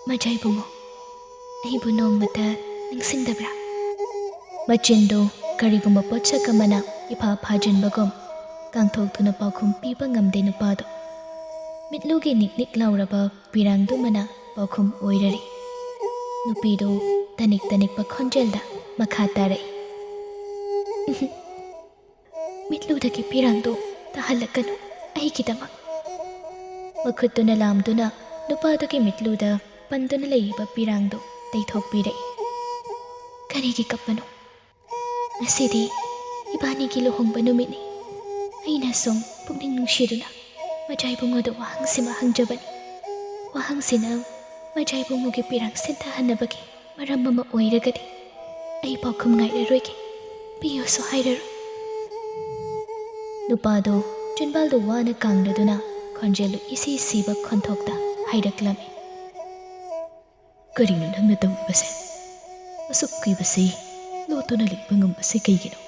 "ꯃꯖꯥ ꯏꯕꯨꯡꯉꯣ, ꯑꯩꯕꯨ ꯅꯣꯡꯃꯇ ꯅꯤꯡꯁꯤꯡꯗꯕ꯭ꯔꯥ?" ꯃꯆꯤꯟꯗꯨ ꯀꯔꯤꯒꯨꯝꯕ ꯄꯣꯠꯁꯛ ꯑꯃꯅ ꯏꯐꯥ ꯐꯥꯖꯤꯟꯕꯒꯨꯝ ꯀꯥꯡꯊꯣꯛꯇꯨꯅ ꯄꯥꯎꯈꯨꯝ ꯄꯤꯕ ꯉꯝꯗꯦ ꯅꯨꯄꯥꯗꯣ꯫ ꯃꯤꯠꯂꯨꯒꯤ ꯅꯤꯛ ꯅꯤꯛ ꯂꯥꯎꯔꯕ ꯄꯤꯔꯥꯡꯗꯨꯃꯅ ꯄꯥꯎꯈꯨꯝ ꯑꯣꯏꯔꯔꯤ꯫ ꯅꯨꯄꯤꯗꯨ ꯇꯅꯤꯛ ꯇꯅꯤꯛꯄ ꯈꯣꯟꯖꯦꯜꯗ ꯃꯈꯥ ꯇꯥꯔꯛꯏ, "ꯃꯤꯠꯂꯨꯗꯒꯤ ꯄꯤꯔꯥꯡꯗꯨ ꯇꯥꯍꯜꯂꯛꯀꯅꯨ ꯑꯩꯒꯤꯗꯃꯛ꯫" ꯃꯈꯨꯠꯇꯨꯅ ꯂꯥꯝꯗꯨꯅ ꯅꯨꯄꯥꯗꯨꯒꯤ ꯃꯤꯠꯂꯨꯗ ꯄꯟꯗꯨꯅ ꯂꯩꯔꯤꯕ ꯄꯤꯔꯥꯡꯗꯨ ꯇꯩꯊꯣꯛꯄꯤꯔꯛꯏ꯫ "ꯀꯔꯤꯒꯤ ꯀꯞꯄꯅꯣ? ꯉꯁꯤꯗꯤ ꯏꯕꯥꯅꯤꯒꯤ ꯂꯨꯍꯣꯡꯕ ꯅꯨꯃꯤꯠꯅꯤ꯫ ꯑꯩꯅ ꯁꯨꯝ ꯄꯨꯛꯅꯤꯡ ꯅꯨꯡꯁꯤꯗꯨꯅ ꯃꯖꯥ ꯏꯕꯨꯡꯉꯣꯗ ꯋꯥꯍꯪꯁꯤꯃ ꯍꯪꯖꯕꯅꯤ꯫ ꯋꯥꯍꯪꯁꯤꯅ ꯃꯖꯥ ꯏꯕꯨꯡꯉꯣꯒꯤ ꯄꯤꯔꯥꯡ ꯁꯤꯟꯊꯍꯟꯅꯕꯒꯤ ꯃꯔꯝ ꯑꯃ ꯑꯣꯏꯔꯒꯗꯤ ꯑꯩ ꯄꯥꯎꯈꯨꯝ ꯉꯥꯏꯔꯔꯣꯏꯒꯦ꯫ ꯄꯤꯌꯣꯁꯨ ꯍꯥꯏꯔꯔꯣꯏ꯫" ꯅꯨꯄꯥꯗꯨ ꯆꯤꯟꯕꯥꯜꯗꯨ ꯋꯥꯅ ꯀꯥꯡꯂꯗꯨꯅ ꯈꯣꯟꯖꯦꯜꯗꯨ ꯏꯁꯤ ꯁꯤꯕ ꯈꯣꯟꯊꯣꯛꯇ ꯍꯥꯏꯔꯛꯂꯝꯃꯤ꯫ "ꯀꯔꯤꯅꯣ ꯅꯪꯅ ꯇꯧꯔꯤꯕꯁꯦ? ꯑꯁꯨꯛ ꯀꯨꯏꯕꯁꯤ ꯂꯣꯠꯇꯨꯅ ꯂꯩꯕ ꯉꯝꯕꯁꯦ ꯀꯩꯒꯤꯅꯣ?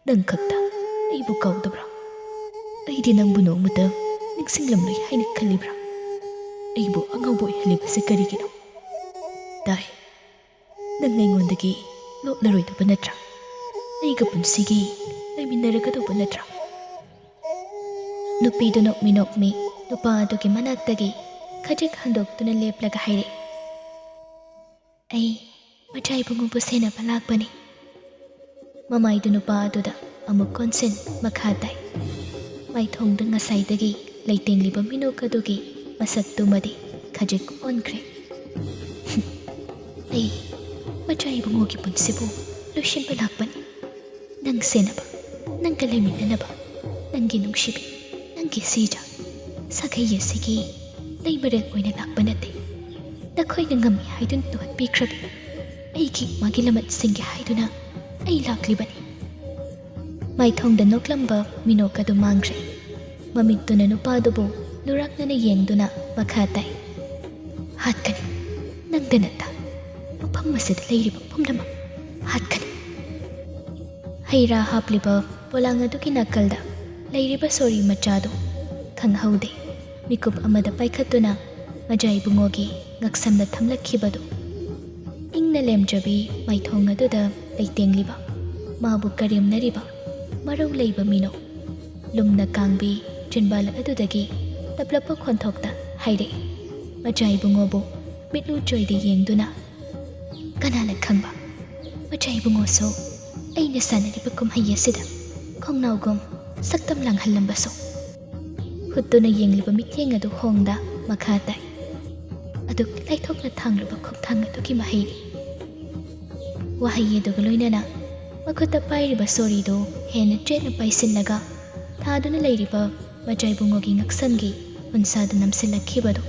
ꯅꯪ ꯈꯛꯇ ꯑꯩꯕꯨ ꯀꯥꯎꯗꯕ꯭ꯔꯥ? ꯑꯩꯗꯤ ꯅꯪꯕꯨ ꯅꯣꯡꯃꯇ ꯅꯤꯡꯁꯤꯡꯂꯝꯂꯣꯏ ꯍꯥꯏꯅ ꯈꯜꯂꯤꯕ꯭ꯔꯥ? ꯑꯩꯕꯨ ꯑꯉꯥꯎꯕ ꯑꯣꯏꯍꯜꯂꯤꯕꯁꯦ ꯀꯔꯤꯒꯤꯅꯣ? ꯇꯥꯏ, ꯅꯪ ꯑꯩꯉꯣꯟꯗꯒꯤ ꯂꯣꯠꯂꯔꯣꯏꯗꯕ ꯅꯠꯇ꯭ꯔꯥ? ꯑꯩꯒ ꯄꯨꯟꯁꯤꯒꯤ ꯂꯩꯃꯤꯟꯅꯔꯒꯗꯧꯕ ꯅꯠꯇ꯭ꯔꯥ?" ꯅꯨꯄꯤꯗꯨ ꯅꯣꯛꯃꯤ ꯅꯣꯛꯃꯤ ꯅꯨꯄꯥ ꯑꯗꯨꯒꯤ ꯃꯅꯥꯛꯇꯒꯤ ꯈꯖꯤꯛ ꯍꯟꯗꯣꯛꯇꯨꯅ ꯂꯦꯞꯂꯒ ꯍꯥꯏꯔꯛꯏ, "ꯑꯩ ꯃꯆꯥ ꯏꯕꯨꯡꯉꯣꯕꯨ ꯁꯦꯟꯅꯕ ꯂꯥꯛꯄꯅꯤ꯫" ꯃꯃꯥꯏꯗꯨ ꯅꯨꯄꯥ ꯑꯗꯨꯗ ꯑꯃꯨꯛ ꯀꯣꯟꯁꯤꯟ ꯃꯈꯥ ꯇꯥꯏ꯫ ꯃꯥꯏꯊꯣꯡꯗ ꯉꯁꯥꯏꯗꯒꯤ ꯂꯩꯇꯦꯡꯂꯤꯕ ꯃꯤꯅꯣꯛ ꯑꯗꯨꯒꯤ ꯃꯁꯛꯇꯨꯃꯗꯤ ꯈꯖꯤꯛ ꯑꯣꯟꯈ꯭ꯔꯦ꯫ "ꯑꯩ ꯃꯆꯥ ꯏꯕꯨꯡꯉꯣꯒꯤ ꯄꯨꯟꯁꯤꯕꯨ ꯂꯣꯏꯁꯤꯟꯕ ꯂꯥꯛꯄꯅꯤ꯫ ꯅꯪ ꯁꯦꯟꯅꯕ, ꯅꯪꯒ ꯂꯩꯃꯤꯟꯅꯅꯕ, ꯅꯪꯒꯤ ꯅꯨꯡꯁꯤꯕꯤ, ꯅꯪꯒꯤ ꯁꯤꯖ, ꯁꯥꯒꯩ ꯑꯁꯤꯒꯤ ꯂꯩꯃꯔꯦꯜ ꯑꯣꯏꯅ ꯂꯥꯛꯄ ꯅꯠꯇꯦ꯫ ꯅꯈꯣꯏꯅ ꯉꯝꯃꯤ ꯍꯥꯏꯗꯨꯅ ꯇꯨꯍꯠꯄꯤꯈ꯭ꯔꯕꯤ ꯑꯩꯒꯤ ꯏꯃꯥꯒꯤ ꯂꯃꯟꯁꯤꯡꯒꯤ ꯍꯥꯏꯗꯨꯅ ꯑꯩ ꯂꯥꯛꯂꯤꯕꯅꯤ꯫" ꯃꯥꯏꯊꯣꯡꯗ ꯅꯣꯛꯂꯝꯕ ꯃꯤꯅꯣꯛ ꯑꯗꯨ ꯃꯥꯡꯈ꯭ꯔꯦ꯫ ꯃꯃꯤꯠꯇꯨꯅ ꯅꯨꯄꯥꯗꯨꯕꯨ ꯂꯨꯔꯥꯛꯅꯅ ꯌꯦꯡꯗꯨꯅ ꯃꯈꯥ ꯇꯥꯏ, "ꯍꯥꯠꯀꯅꯤ, ꯅꯪꯗ ꯅꯠꯇ, ꯃꯐꯝ ꯑꯁꯤꯗ ꯂꯩꯔꯤꯕ ꯄꯨꯝꯅꯃꯛ ꯍꯥꯠꯀꯅꯤ꯫" ꯍꯩ ꯔꯥ ꯍꯥꯞꯂꯤꯕ ꯄꯣꯂꯥꯡ ꯑꯗꯨꯒꯤ ꯅꯥꯀꯜꯗ ꯂꯩꯔꯤꯕ ꯁꯣꯔꯤ ꯃꯆꯥꯗꯨ ꯈꯪꯍꯧꯗꯦ꯫ ꯃꯤꯀꯨꯞ ꯑꯃꯗ ꯄꯥꯏꯈꯠꯇꯨꯅ ꯃꯖꯥ ꯏꯕꯨꯡꯉꯣꯒꯤ ꯉꯛꯁꯝꯗ ꯊꯝꯂꯛꯈꯤꯕꯗꯨ꯫ ꯏꯪꯅ ꯂꯦꯝꯖꯕꯤ ꯃꯥꯏꯊꯣꯡ ꯑꯗꯨꯗ ꯂꯩꯇꯦꯡꯂꯤꯕ, ꯃꯥꯕꯨ ꯀꯔꯦꯝꯅꯔꯤꯕ ꯃꯔꯧ ꯂꯩꯕ ꯃꯤꯅꯣꯛ, ꯂꯨꯝꯅ ꯀꯥꯡꯕꯤ ꯆꯤꯟꯕꯥꯜ ꯑꯗꯨꯗꯒꯤ ꯇꯞꯂꯞꯄ ꯈꯣꯟꯊꯣꯛꯇ ꯍꯥꯏꯔꯛꯏ, ꯃꯆꯥ ꯏꯕꯨꯡꯉꯣꯕꯨ ꯃꯤꯠꯂꯨ ꯆꯣꯏꯗ ꯌꯦꯡꯗꯨꯅ꯫ "ꯀꯅꯥꯅ ꯈꯪꯕ, ꯃꯆꯥ ꯏꯕꯨꯡꯉꯣꯁꯨ ꯑꯩꯅ ꯁꯥꯟꯅꯔꯤꯕ ꯀꯨꯝꯍꯩ ꯑꯁꯤꯗ ꯈꯣꯡꯅꯥꯎꯒꯨꯝ ꯁꯛꯇꯝ ꯂꯥꯡꯍꯜꯂꯝꯕꯁꯨ꯫" ꯍꯨꯠꯇꯨꯅ ꯌꯦꯡꯂꯤꯕ ꯃꯤꯠꯌꯦꯡ ꯑꯗꯨ ꯍꯣꯡꯗ ꯃꯈꯥ ꯇꯥꯏ꯫ "ꯑꯗꯨꯛ ꯂꯥꯏꯊꯣꯛꯅ ꯊꯥꯡꯂꯕ ꯈꯣꯡꯊꯥꯡ ꯑꯗꯨꯒꯤ ꯃꯍꯩꯅꯤ꯫" ꯋꯥꯍꯩ ꯑꯗꯨꯒ ꯂꯣꯏꯅꯅ ꯃꯈꯨꯠꯇ ꯄꯥꯏꯔꯤꯕ ꯁꯣꯔꯤꯗꯨ ꯍꯦꯟꯅ ꯆꯦꯠꯅ ꯄꯥꯏꯁꯤꯜꯂꯒ ꯊꯥꯗꯨꯅ ꯂꯩꯔꯤꯕ ꯃꯆꯥ ꯏꯕꯨꯡꯉꯣꯒꯤ ꯉꯛꯁꯝꯒꯤ ꯎꯟꯁꯥꯗ ꯅꯝꯁꯤꯜꯂꯛꯈꯤꯕꯗꯨ꯫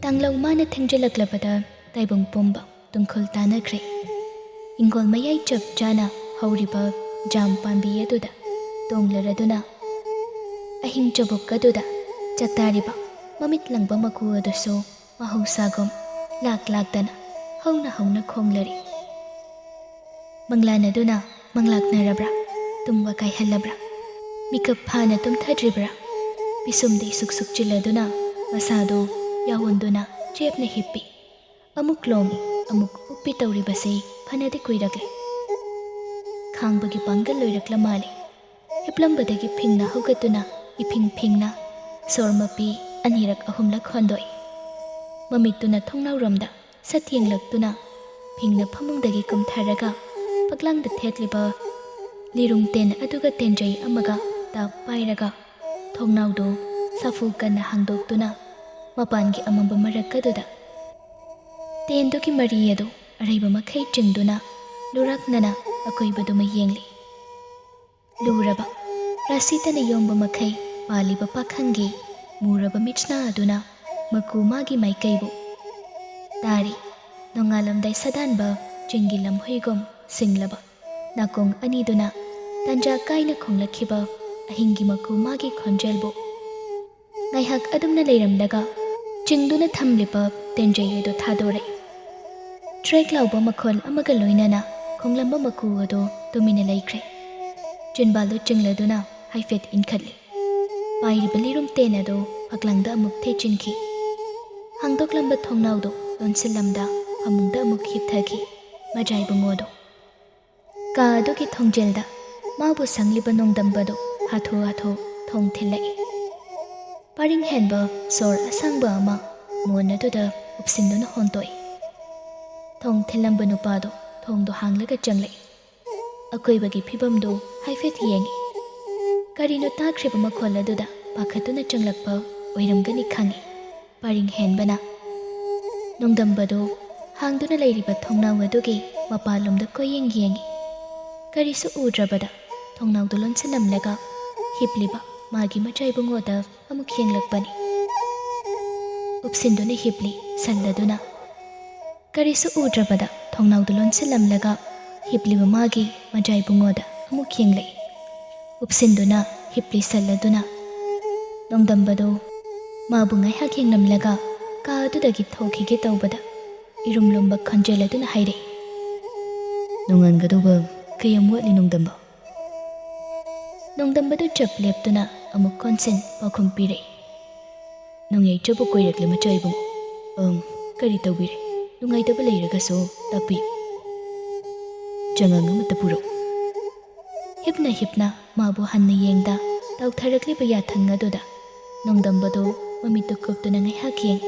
ꯇꯥꯡꯂꯧ ꯃꯥꯅ ꯊꯦꯡꯖꯤꯜꯂꯛꯂꯕꯗ ꯇꯥꯏꯕꯪ ꯄꯨꯝꯕ ꯇꯨꯡꯈꯨꯜ ꯇꯥꯅꯈ꯭ꯔꯦ꯫ ꯏꯪꯈꯣꯜ ꯃꯌꯥꯏ ꯆꯞ ꯆꯥꯅ ꯍꯧꯔꯤꯕ ꯖꯥꯝ ꯄꯥꯝꯕꯤ ꯑꯗꯨꯗ ꯇꯣꯡꯂꯔꯗꯨꯅ ꯑꯍꯤꯡ ꯆꯕꯨꯛ ꯑꯗꯨꯗ ꯆꯥꯛꯇꯥꯔꯤꯕ ꯃꯃꯤꯠ ꯂꯪꯕ ꯃꯀꯨ ꯑꯗꯨꯁꯨ ꯃꯍꯧꯁꯥꯒꯨꯝ ꯂꯥꯛ ꯂꯥꯛꯇꯅ ꯍꯧꯅ ꯍꯧꯅ ꯈꯣꯡꯂꯔꯤ꯫ ꯃꯪꯂꯥꯟ ꯑꯗꯨꯅ ꯃꯪꯂꯥꯛꯅꯔꯕ꯭ꯔꯥ? ꯇꯨꯝꯕ ꯀꯥꯏꯍꯜꯂꯕ꯭ꯔꯥ? ꯃꯤꯀꯞ ꯐꯥꯅ ꯇꯨꯝꯊꯗ꯭ꯔꯤꯕ꯭ꯔꯥ? ꯄꯤꯁꯨꯝꯗꯤ ꯁꯨꯛ ꯁꯨꯛ ꯆꯤꯜꯂꯗꯨꯅ ꯃꯁꯥꯗꯨ ꯌꯥꯑꯣꯟꯗꯨꯅ ꯆꯦꯞꯅ ꯍꯤꯞꯄꯤ꯫ ꯑꯃꯨꯛ ꯂꯣꯡꯏ, ꯑꯃꯨꯛ ꯎꯞꯄꯤ ꯇꯧꯔꯤꯕꯁꯤ ꯐꯅꯗꯤ ꯀꯨꯏꯔꯛꯂꯦ꯫ ꯈꯥꯡꯕꯒꯤ ꯄꯥꯡꯒꯜ ꯂꯣꯏꯔꯛꯂ ꯃꯥꯜꯂꯦ꯫ ꯍꯤꯞꯂꯝꯕꯗꯒꯤ ꯐꯤꯡꯅ ꯍꯧꯒꯠꯇꯨꯅ ꯏꯐꯤꯡ ꯐꯤꯡꯅ ꯁꯣꯔ ꯃꯄꯤ ꯑꯅꯤꯔꯛ ꯑꯍꯨꯝꯂꯛ ꯍꯣꯟꯗꯣꯛꯏ꯫ ꯃꯃꯤꯠꯇꯨꯅ ꯊꯣꯡꯅꯥꯎꯔꯣꯝꯗ ꯁꯠ ꯌꯦꯡꯂꯛꯇꯨꯅ ꯐꯤꯡꯅ ꯐꯃꯨꯡꯗꯒꯤ ꯀꯨꯝꯊꯔꯒ ꯐꯛꯂꯥꯡꯗ ꯊꯦꯠꯂꯤꯕ ꯂꯤꯔꯨꯡ ꯇꯦꯟ ꯑꯗꯨꯒ ꯇꯦꯟꯖꯩ ꯑꯃꯒ ꯇꯞ ꯄꯥꯏꯔꯒ ꯊꯣꯡꯅꯥꯎꯗꯨ ꯁꯥꯐꯨ ꯀꯟꯅ ꯍꯥꯡꯗꯣꯛꯇꯨꯅ ꯃꯄꯥꯟꯒꯤ ꯑꯃꯝꯕ ꯃꯔꯛ ꯑꯗꯨꯗ ꯇꯦꯟꯗꯨꯒꯤ ꯃꯔꯤ ꯑꯗꯨ ꯑꯔꯩꯕ ꯃꯈꯩ ꯆꯤꯡꯗꯨꯅ ꯂꯨꯔꯛꯅꯅ ꯑꯀꯣꯏꯕꯗꯨꯃ ꯌꯦꯡꯂꯤ꯫ ꯂꯨꯔꯕ ꯔꯥꯁꯤꯇꯅ ꯌꯣꯝꯕ ꯃꯈꯩ ꯄꯥꯜꯂꯤꯕ ꯄꯥꯈꯪꯒꯤ ꯃꯨꯔꯕ ꯃꯤꯠꯁꯅꯥ ꯑꯗꯨꯅ ꯃꯀꯨ ꯃꯥꯒꯤ ꯃꯥꯏꯀꯩꯕꯨ ꯇꯥꯔꯤ꯫ ꯅꯣꯡꯉꯥꯜꯂꯝꯗꯥꯏ ꯁꯥꯗꯥꯟꯕ ꯆꯤꯡꯒꯤ ꯂꯝꯍꯨꯏꯒꯨꯝ ꯁꯤꯡꯂꯕ ꯅꯥꯀꯣꯡ ꯑꯅꯤꯗꯨꯅ ꯇꯟꯖꯥ ꯀꯥꯏꯅ ꯈꯣꯡꯂꯛꯈꯤꯕ ꯑꯍꯤꯡꯒꯤ ꯃꯀꯨ ꯃꯥꯒꯤ ꯈꯣꯟꯖꯦꯜꯕꯨ ꯉꯥꯏꯍꯥꯛ ꯑꯗꯨꯝꯅ ꯂꯩꯔꯝꯂꯒ ꯆꯤꯡꯗꯨꯅ ꯊꯝꯂꯤꯕ ꯇꯦꯟꯖꯩ ꯑꯗꯨ ꯊꯥꯗꯣꯔꯛꯏ꯫ ꯇ꯭ꯔꯦꯛ ꯂꯥꯎꯕ ꯃꯈꯣꯜ ꯑꯃꯒ ꯂꯣꯏꯅꯅ ꯈꯣꯡꯂꯝꯕ ꯃꯀꯨ ꯑꯗꯨ ꯇꯨꯃꯤꯟꯅ ꯂꯩꯈ꯭ꯔꯦ꯫ ꯆꯤꯟꯕꯥꯜꯗꯨ ꯆꯤꯡꯂꯗꯨꯅ ꯍꯥꯏꯐꯦꯠ ꯏꯟꯈꯠꯂꯤ꯫ ꯄꯥꯏꯔꯤꯕ ꯂꯤꯔꯨꯝ ꯇꯦꯟ ꯑꯗꯨ ꯐꯛꯂꯥꯡꯗ ꯑꯃꯨꯛ ꯊꯦꯠꯆꯤꯟꯈꯤ꯫ ꯍꯥꯡꯗꯣꯛꯂꯝꯕ ꯊꯣꯡꯅꯥꯎꯗꯨ ꯂꯣꯟꯁꯤꯜꯂꯝꯗ ꯐꯃꯨꯡꯗ ꯑꯃꯨꯛ ꯍꯤꯞꯊꯈꯤ꯫ ꯃꯖꯥꯏ ꯕꯨꯡꯉꯣꯗꯨ ꯀꯥ ꯑꯗꯨꯒꯤ ꯊꯣꯡꯖꯦꯜꯗ ꯃꯥꯕꯨ ꯁꯪꯂꯤꯕ ꯅꯣꯡꯗꯝꯕꯗꯨ ꯍꯥꯊꯨ ꯍꯥꯊꯨ ꯊꯣꯡ ꯊꯤꯜꯂꯛꯏ꯫ ꯄꯔꯤꯡ ꯍꯦꯟꯕ ꯁꯣꯔ ꯑꯁꯥꯡꯕ ꯑꯃ ꯃꯣꯟ ꯑꯗꯨꯗ ꯎꯞꯁꯤꯟꯗꯨꯅ ꯍꯣꯟꯇꯣꯛꯏ꯫ ꯊꯣꯡ ꯊꯤꯜꯂꯝꯕ ꯅꯨꯄꯥꯗꯨ ꯊꯣꯡꯗꯨ ꯍꯥꯡꯂꯒ ꯆꯪꯂꯛꯏ꯫ ꯑꯀꯣꯏꯕꯒꯤ ꯐꯤꯕꯝꯗꯨ ꯍꯥꯏꯐꯦꯠ ꯌꯦꯡꯏ꯫ ꯀꯔꯤꯅꯣ ꯇꯥꯈ꯭ꯔꯤꯕ ꯃꯈꯣꯜ ꯑꯗꯨꯗ ꯄꯥꯈꯠꯇꯨꯅ ꯆꯪꯂꯛꯄ ꯑꯣꯏꯔꯝꯒꯅꯤ ꯈꯪꯏ꯫ ꯄꯔꯤꯡ ꯍꯦꯟꯕꯅ ꯅꯣꯡꯗꯝꯕꯗꯨ ꯍꯥꯡꯗꯨꯅ ꯂꯩꯔꯤꯕ ꯊꯣꯡꯅꯥꯎ ꯑꯗꯨꯒꯤ ꯃꯄꯥꯟꯂꯣꯝꯗ ꯀꯣꯏꯌꯦꯡ ꯌꯦꯡꯏ꯫ ꯀꯔꯤꯁꯨ ꯎꯗ꯭ꯔꯕꯗ ꯊꯣꯡꯅꯥꯎꯗꯨ ꯂꯣꯟꯁꯤꯜꯂꯝꯂꯒ ꯍꯤꯞꯂꯤꯕ ꯃꯥꯒꯤ ꯃꯆꯥꯏꯕꯨꯡꯉꯣꯗ ꯑꯃꯨꯛ ꯌꯦꯡꯂꯛꯄꯅꯤ꯫ ꯎꯞꯁꯤꯟꯗꯨꯅ ꯍꯤꯞꯂꯤ ꯁꯜꯂꯗꯨꯅ꯫ ꯀꯔꯤꯁꯨ ꯎꯗ꯭ꯔꯕꯗ ꯊꯣꯡꯅꯥꯎꯗꯨ ꯂꯣꯟꯁꯤꯜꯂꯝꯂꯒ ꯍꯤꯞꯂꯤꯕ ꯃꯥꯒꯤ ꯃꯆꯥꯏꯕꯨꯡꯉꯣꯗ ꯑꯃꯨꯛ ꯌꯦꯡꯂꯛꯏ꯫ ꯀꯨꯞꯁꯤꯟꯗꯨꯅ ꯍꯤꯞꯂꯤꯁꯜꯂꯗꯨꯅ ꯅꯣꯡꯗꯝꯕꯗꯨ ꯃꯥꯕꯨ ꯉꯥꯏꯍꯥꯛ ꯌꯦꯡꯂꯝꯂꯒ ꯀꯥ ꯑꯗꯨꯗꯒꯤ ꯊꯣꯛꯈꯤꯒꯦ ꯇꯧꯕꯗ ꯏꯔꯨꯝ ꯂꯨꯝꯕ ꯈꯣꯟꯖꯦꯜ ꯑꯗꯨꯅ ꯍꯥꯏꯔꯛꯏ, "ꯅꯣꯡꯉꯥꯟꯒꯗꯧꯕ ꯀꯌꯥꯝ ꯋꯥꯠꯂꯤ ꯅꯣꯡꯗꯝꯕ?" ꯅꯣꯡꯗꯝꯕꯗꯨ ꯆꯞ ꯂꯦꯞꯇꯨꯅ ꯑꯃꯨꯛ ꯀꯣꯟꯁꯤꯟ ꯄꯥꯎꯈꯨꯝ ꯄꯤꯔꯛꯏ, "ꯅꯣꯡꯌꯥꯏ ꯆꯕꯨꯛ ꯀꯣꯏꯔꯛꯂꯦ ꯃꯆꯥ ꯏꯕꯨꯡꯉꯣ꯫ ꯑꯪ, ꯀꯔꯤ ꯇꯧꯕꯤꯔꯦ? ꯅꯨꯡꯉꯥꯏꯇꯕ ꯂꯩꯔꯒꯁꯨ ꯇꯥꯛꯄꯤꯌꯨ꯫ ꯆꯉꯥꯡ ꯑꯃꯠꯇ ꯄꯨꯔꯛꯎ꯫" ꯍꯤꯞꯅ ꯍꯤꯞꯅ ꯃꯥꯕꯨ ꯍꯟꯅ ꯌꯦꯡꯗ ꯇꯥꯎꯊꯔꯛꯂꯤꯕ ꯌꯥꯊꯪ ꯑꯗꯨꯗ ꯅꯣꯡꯗꯝꯕꯗꯨ ꯃꯃꯤꯠꯇꯨ ꯀꯨꯞꯇꯨꯅ ꯉꯥꯏꯍꯥꯛ ꯌꯦꯡ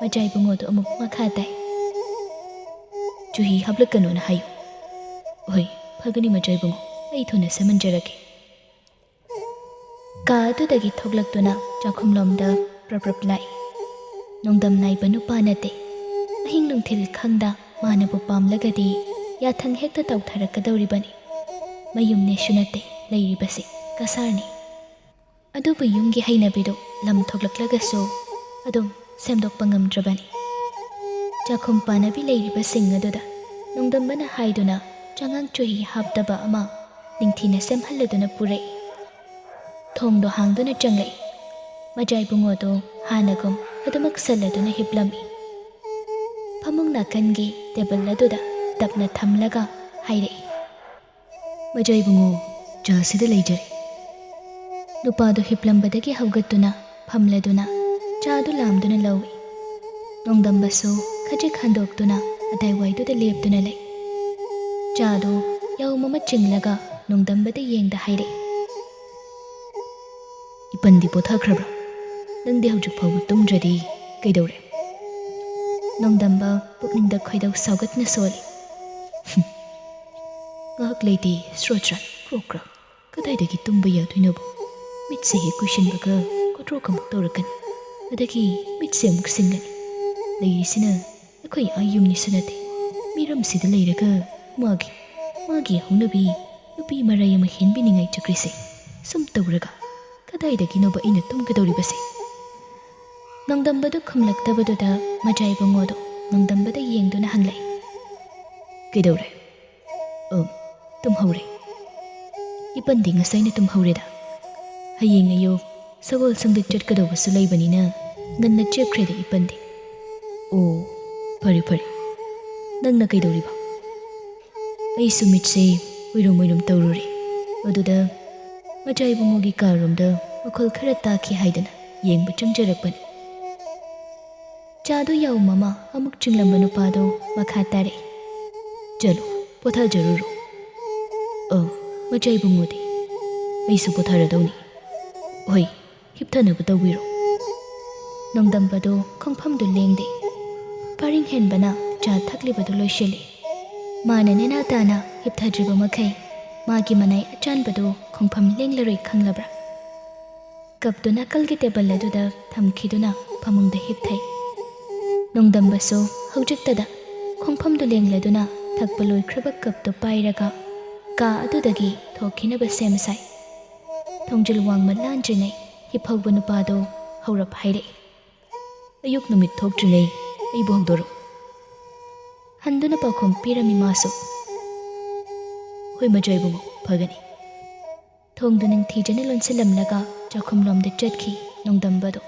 ꯃꯆꯥ ꯏꯕꯨꯡꯉꯣꯗꯨ ꯑꯃꯨꯛ ꯃꯈꯥ ꯇꯥꯏ꯫ "ꯆꯨꯍꯤ ꯍꯥꯞꯂꯛꯀꯅꯣꯅ ꯍꯥꯏꯌꯨ꯫" "ꯍꯣꯏ, ꯐꯒꯅꯤ ꯃꯆꯥ ꯏꯕꯨꯡꯉꯣ, ꯑꯩ ꯊꯨꯅ ꯁꯦꯝꯍꯟꯖꯔꯛꯀꯦ꯫" ꯀꯥ ꯑꯗꯨꯗꯒꯤ ꯊꯣꯛꯂꯛꯇꯨꯅ ꯆꯥꯛꯈꯨꯝꯂꯣꯝꯗ ꯄ꯭ꯔꯞ ꯄ꯭ꯔꯞ ꯂꯥꯛꯏ꯫ ꯅꯣꯡꯗꯝ ꯅꯥꯏꯕ ꯅꯨꯄꯥ ꯅꯠꯇꯦ꯫ ꯑꯍꯤꯡ ꯅꯨꯡꯊꯤꯜ ꯈꯪꯗ ꯃꯥꯅꯕꯨ ꯄꯥꯝꯂꯒꯗꯤ ꯌꯥꯊꯪ ꯍꯦꯛꯇ ꯇꯧꯊꯔꯛꯀꯗꯧꯔꯤꯕꯅꯤ꯫ ꯃꯌꯨꯝꯅꯦꯁꯨ ꯅꯠꯇꯦ ꯂꯩꯔꯤꯕꯁꯤ, ꯀꯁꯥꯔꯅꯤ꯫ ꯑꯗꯨꯕꯨ ꯌꯨꯝꯒꯤ ꯍꯩꯅꯕꯤꯗꯨ ꯂꯝ ꯊꯣꯛꯂꯛꯂꯒꯁꯨ ꯑꯗꯨꯝ ꯁꯦꯝꯗꯣꯛꯄ ꯉꯝꯗ꯭ꯔꯕꯅꯤ꯫ ꯆꯥꯛꯈꯨꯝ ꯄꯥꯟꯅꯕꯤ ꯂꯩꯔꯤꯕꯁꯤꯡ ꯑꯗꯨꯗ ꯅꯣꯡꯗꯝꯕꯅ ꯍꯥꯏꯗꯨꯅ ꯆꯉꯥꯡ ꯆꯨꯍꯤ ꯍꯥꯞꯇꯕ ꯑꯃ ꯅꯤꯡꯊꯤꯅ ꯁꯦꯝꯍꯜꯂꯗꯨꯅ ꯄꯨꯔꯛꯏ꯫ ꯊꯣꯡꯗꯣ ꯍꯥꯡꯗꯨꯅ ꯆꯪꯂꯛꯏ꯫ ꯃꯆꯥ ꯏꯕꯨꯡꯉꯣꯗꯨ ꯍꯥꯟꯅꯒꯨꯝ ꯑꯗꯨꯃꯛ ꯁꯜꯂꯗꯨꯅ ꯍꯤꯞꯂꯝꯃꯤ꯫ ꯐꯃꯨꯡ ꯅꯥꯀꯟꯒꯤ ꯇꯦꯕꯜ ꯑꯗꯨꯗ ꯇꯞꯅ ꯊꯝꯂꯒ ꯍꯥꯏꯔꯛꯏ, "ꯃꯆꯥ ꯏꯕꯨꯡꯉꯣ, ꯆꯥꯁꯤꯗ ꯂꯩꯖꯔꯦ꯫" ꯅꯨꯄꯥꯗꯨ ꯍꯤꯞꯂꯝꯕꯗꯒꯤ ꯍꯧꯒꯠꯇꯨꯅ ꯐꯝꯂꯗꯨꯅ ꯆꯥꯗꯨ ꯂꯥꯝꯗꯨꯅ ꯂꯧꯏ꯫ ꯅꯣꯡꯗꯝꯕꯁꯨ ꯈꯖꯤꯛ ꯍꯟꯗꯣꯛꯇꯨꯅ ꯑꯗꯥꯏꯋꯥꯏꯗꯨꯗ ꯂꯦꯞꯇꯨꯅ ꯂꯩ꯫ ꯆꯥꯗꯨ ꯌꯥꯎꯝ ꯑꯃ ꯆꯤꯡꯂꯒ ꯅꯣꯡꯗꯝꯕꯗ ꯌꯦꯡꯗ ꯍꯥꯏꯔꯛꯏ, "ꯏꯄꯟꯗꯤ ꯄꯣꯊꯥꯈ꯭ꯔꯕ꯭ꯔꯥ? ꯅꯪꯗꯤ ꯍꯧꯖꯤꯛ ꯐꯥꯎꯕ ꯇꯨꯝꯗ꯭ꯔꯗꯤ ꯀꯩꯗꯧꯔꯦ?" ꯅꯣꯡꯗꯝꯕ ꯄꯨꯛꯅꯤꯡꯗ ꯈꯣꯏꯗꯧ ꯁꯥꯎꯒꯠꯅ ꯁꯣꯜꯂꯤ꯫ "ꯍꯨꯝ꯫ ꯉꯥꯏꯍꯥꯛ ꯂꯩꯇꯦ, ꯁ꯭ꯔꯣꯠ ꯁ꯭ꯔꯥꯠ, ꯀ꯭ꯔꯣꯛ ꯀ꯭ꯔꯥꯛ꯫ ꯀꯗꯥꯏꯗꯒꯤ ꯇꯨꯝꯕ ꯌꯥꯗꯣꯏꯅꯣꯕ? ꯃꯤꯠꯁꯦ ꯍꯦꯛ ꯀꯨꯏꯁꯤꯟꯕꯒ ꯀꯣꯇ꯭ꯔꯣꯛ ꯑꯃꯨꯛ ꯇꯧꯔꯛꯀꯅꯤ꯫ ꯑꯗꯒꯤ ꯃꯤꯠꯁꯦ ꯑꯃꯨꯛ ꯁꯤꯡꯒꯅꯤ꯫ ꯂꯩꯔꯤꯁꯤꯅ ꯑꯩꯈꯣꯏ ꯑꯥ ꯌꯨꯝꯅꯤꯁꯨ ꯅꯠꯇꯦ, ꯃꯤꯔꯝꯁꯤꯗ ꯂꯩꯔꯒ ꯃꯥꯒꯤ, ꯃꯥꯒꯤ ꯍꯧꯅꯕꯤ ꯅꯨꯄꯤ ꯃꯔꯥꯏ ꯑꯃ ꯍꯦꯟꯕꯤꯅꯤꯡꯉꯥꯏ ꯆꯠꯈ꯭ꯔꯤꯁꯦ꯫ ꯁꯨꯝ ꯇꯧꯔꯒ ꯀꯗꯥꯏꯗꯒꯤꯅꯣꯕ ꯑꯩꯅ ꯇꯨꯝꯒꯗꯧꯔꯤꯕꯁꯦ?" ꯅꯣꯡꯗꯝꯕꯗꯨ ꯈꯨꯝꯂꯛꯇꯕꯗꯨꯗ ꯃꯆꯥ ꯏꯕꯨꯡꯉꯣꯗꯨ ꯅꯣꯡꯗꯝꯕꯗ ꯌꯦꯡꯗꯨꯅ ꯍꯪꯂꯛꯏ, "ꯀꯩꯗꯧꯔꯦ?" "ꯑꯣ, ꯇꯨꯝꯍꯧꯔꯦ꯫" "ꯏꯄꯟꯗꯤ ꯉꯁꯥꯏꯅ ꯇꯨꯝꯍꯧꯔꯦꯗ꯫ ꯍꯌꯦꯡ ꯑꯌꯨꯛ ꯁꯒꯣꯜ ꯁꯪꯗ ꯆꯠꯀꯗꯧꯕꯁꯨ ꯂꯩꯕꯅꯤꯅ ꯉꯟꯅ ꯆꯦꯞꯈ꯭ꯔꯦꯗ ꯏꯄꯟꯗꯤ꯫ ꯑꯣ, ꯐꯔꯦ ꯐꯔꯦ꯫ ꯅꯪꯅ ꯀꯩꯗꯧꯔꯤꯕ?" ꯑꯩꯁꯨ ꯃꯤꯠꯁꯦ ꯎꯏꯔꯨꯝ ꯎꯏꯔꯨꯝ ꯇꯧꯔꯨꯔꯦ꯫ ꯑꯗꯨꯗ ꯃꯆꯥ ꯏꯕꯨꯡꯉꯣꯒꯤ ꯀꯥꯔꯣꯝꯗ ꯃꯈꯣꯜ ꯈꯔ ꯇꯥꯈꯤ ꯍꯥꯏꯗꯅ ꯌꯦꯡꯕ ꯆꯪꯖꯔꯛꯄꯅꯤ꯫ ꯆꯥꯗꯨ ꯌꯥꯎ ꯃꯃꯥ ꯑꯃꯨꯛ ꯆꯤꯡꯂꯝꯕ ꯅꯨꯄꯥꯗꯣ ꯃꯈꯥ ꯇꯥꯔꯛꯏ꯫ "ꯆꯠꯂꯣ, ꯄꯣꯊꯥꯖꯔꯨꯔꯣ꯫ ꯑ, ꯃꯆꯥ ꯏꯕꯨꯡꯉꯣꯗꯤ?" "ꯑꯩꯁꯨ ꯄꯣꯊꯥꯔꯗꯧꯅꯤ꯫ ꯍꯣꯏ, ꯍꯤꯞꯊꯅꯕ ꯇꯧꯕꯤꯔꯣ꯫" ꯅꯣꯡꯗꯝꯕꯗꯣ ꯈꯣꯡꯐꯝꯗꯨ ꯂꯦꯡꯗꯦ꯫ ꯄꯔꯤꯡ ꯍꯦꯟꯕꯅ ꯆꯥ ꯊꯛꯂꯤꯕꯗꯨ ꯂꯣꯏꯁꯤꯜꯂꯤ꯫ ꯃꯥꯅ ꯅꯦꯅꯥ ꯇꯥꯅ ꯍꯤꯞꯊꯗ꯭ꯔꯤꯕ ꯃꯈꯩ ꯃꯥꯒꯤ ꯃꯅꯥꯏ ꯑꯆꯥꯟꯕꯗꯨ ꯈꯣꯡꯐꯝ ꯂꯦꯡꯂꯔꯣꯏ ꯈꯪꯂꯕ꯭ꯔꯥ? ꯀꯞꯇꯨ ꯅꯥꯀꯜꯒꯤ ꯇꯦꯕꯜ ꯑꯗꯨꯗ ꯊꯝꯈꯤꯗꯨꯅ ꯐꯃꯨꯡꯗ ꯍꯤꯞꯊꯩ꯫ ꯅꯣꯡꯗꯝꯕꯁꯨ ꯍꯧꯖꯤꯛꯇꯗ ꯈꯣꯡꯐꯝꯗꯨ ꯂꯦꯡꯂꯗꯨꯅ ꯊꯛꯄ ꯂꯣꯏꯈ꯭ꯔꯕ ꯀꯞꯇꯨ ꯄꯥꯏꯔꯒ ꯀꯥ ꯑꯗꯨꯗꯒꯤ ꯊꯣꯛꯈꯤꯅꯕ ꯁꯦꯝ ꯁꯥꯏ꯫ ꯊꯣꯡꯖꯤꯜ ꯋꯥꯡꯃ ꯂꯥꯟꯗ꯭ꯔꯤꯉꯩ ꯍꯤꯞꯍꯧꯕ ꯅꯨꯄꯥꯗꯨ ꯍꯧꯔꯞ ꯍꯥꯏꯔꯛꯏ꯫ "ꯑꯌꯨꯛ ꯅꯨꯃꯤꯠ ꯊꯣꯛꯇ꯭ꯔꯤꯉꯩ ꯑꯩꯕꯨ ꯍꯧꯗꯣꯔꯛꯎ꯫" ꯍꯟꯗꯨꯅ ꯄꯥꯎꯈꯨꯝ ꯄꯤꯔꯝꯃꯤ ꯃꯥꯁꯨ꯫ "ꯍꯣꯏ ꯃꯆꯥ ꯏꯕꯨꯡꯉꯣ, ꯐꯒꯅꯤ꯫" ꯊꯣꯡꯗꯨ ꯅꯤꯡꯊꯤꯖꯅ ꯂꯣꯟꯁꯤꯜꯂꯝꯂꯒ ꯆꯥꯛꯈꯨꯝꯂꯣꯝꯗ ꯆꯠꯈꯤ ꯅꯣꯡꯗꯝꯕꯗꯣ꯫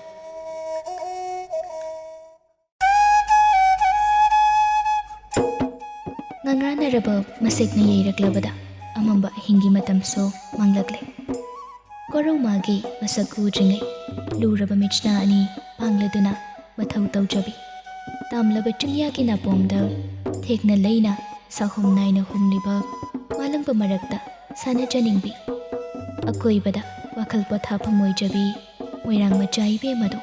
ꯉꯥꯡꯔꯥꯟꯅꯔꯕ ꯃꯁꯦꯛꯅ ꯌꯩꯔꯛꯂꯕꯗ ꯑꯃꯝꯕ ꯑꯍꯤꯡꯒꯤ ꯃꯇꯝꯁꯨ ꯃꯥꯡꯂꯛꯂꯦ꯫ ꯀꯣꯔꯧꯃꯥꯒꯤ ꯃꯁꯛ ꯎꯗ꯭ꯔꯤꯉꯩ ꯂꯨꯔꯕ ꯃꯤꯠꯁꯅꯥ ꯑꯅꯤ ꯄꯥꯡꯂꯗꯨꯅ ꯃꯊꯧ ꯇꯧꯖꯕꯤ꯫ ꯇꯥꯝꯂꯕ ꯆꯤꯡꯌꯥꯒꯤ ꯅꯥꯄꯣꯝꯗ ꯊꯦꯛꯅ ꯂꯩꯅ ꯁꯥꯍꯨꯝ ꯅꯥꯏꯅ ꯍꯨꯝꯂꯤꯕ ꯃꯥꯂꯪꯕ ꯃꯔꯛꯇ ꯁꯥꯟꯅꯖꯅꯤꯡꯕꯤ꯫ ꯑꯀꯣꯏꯕꯗ ꯋꯥꯈꯜ ꯄꯣꯊꯥꯐꯝ ꯑꯣꯏꯖꯕꯤ ꯃꯣꯏꯔꯥꯡ ꯃꯆꯥ ꯏꯕꯦꯝꯃꯗꯣ꯫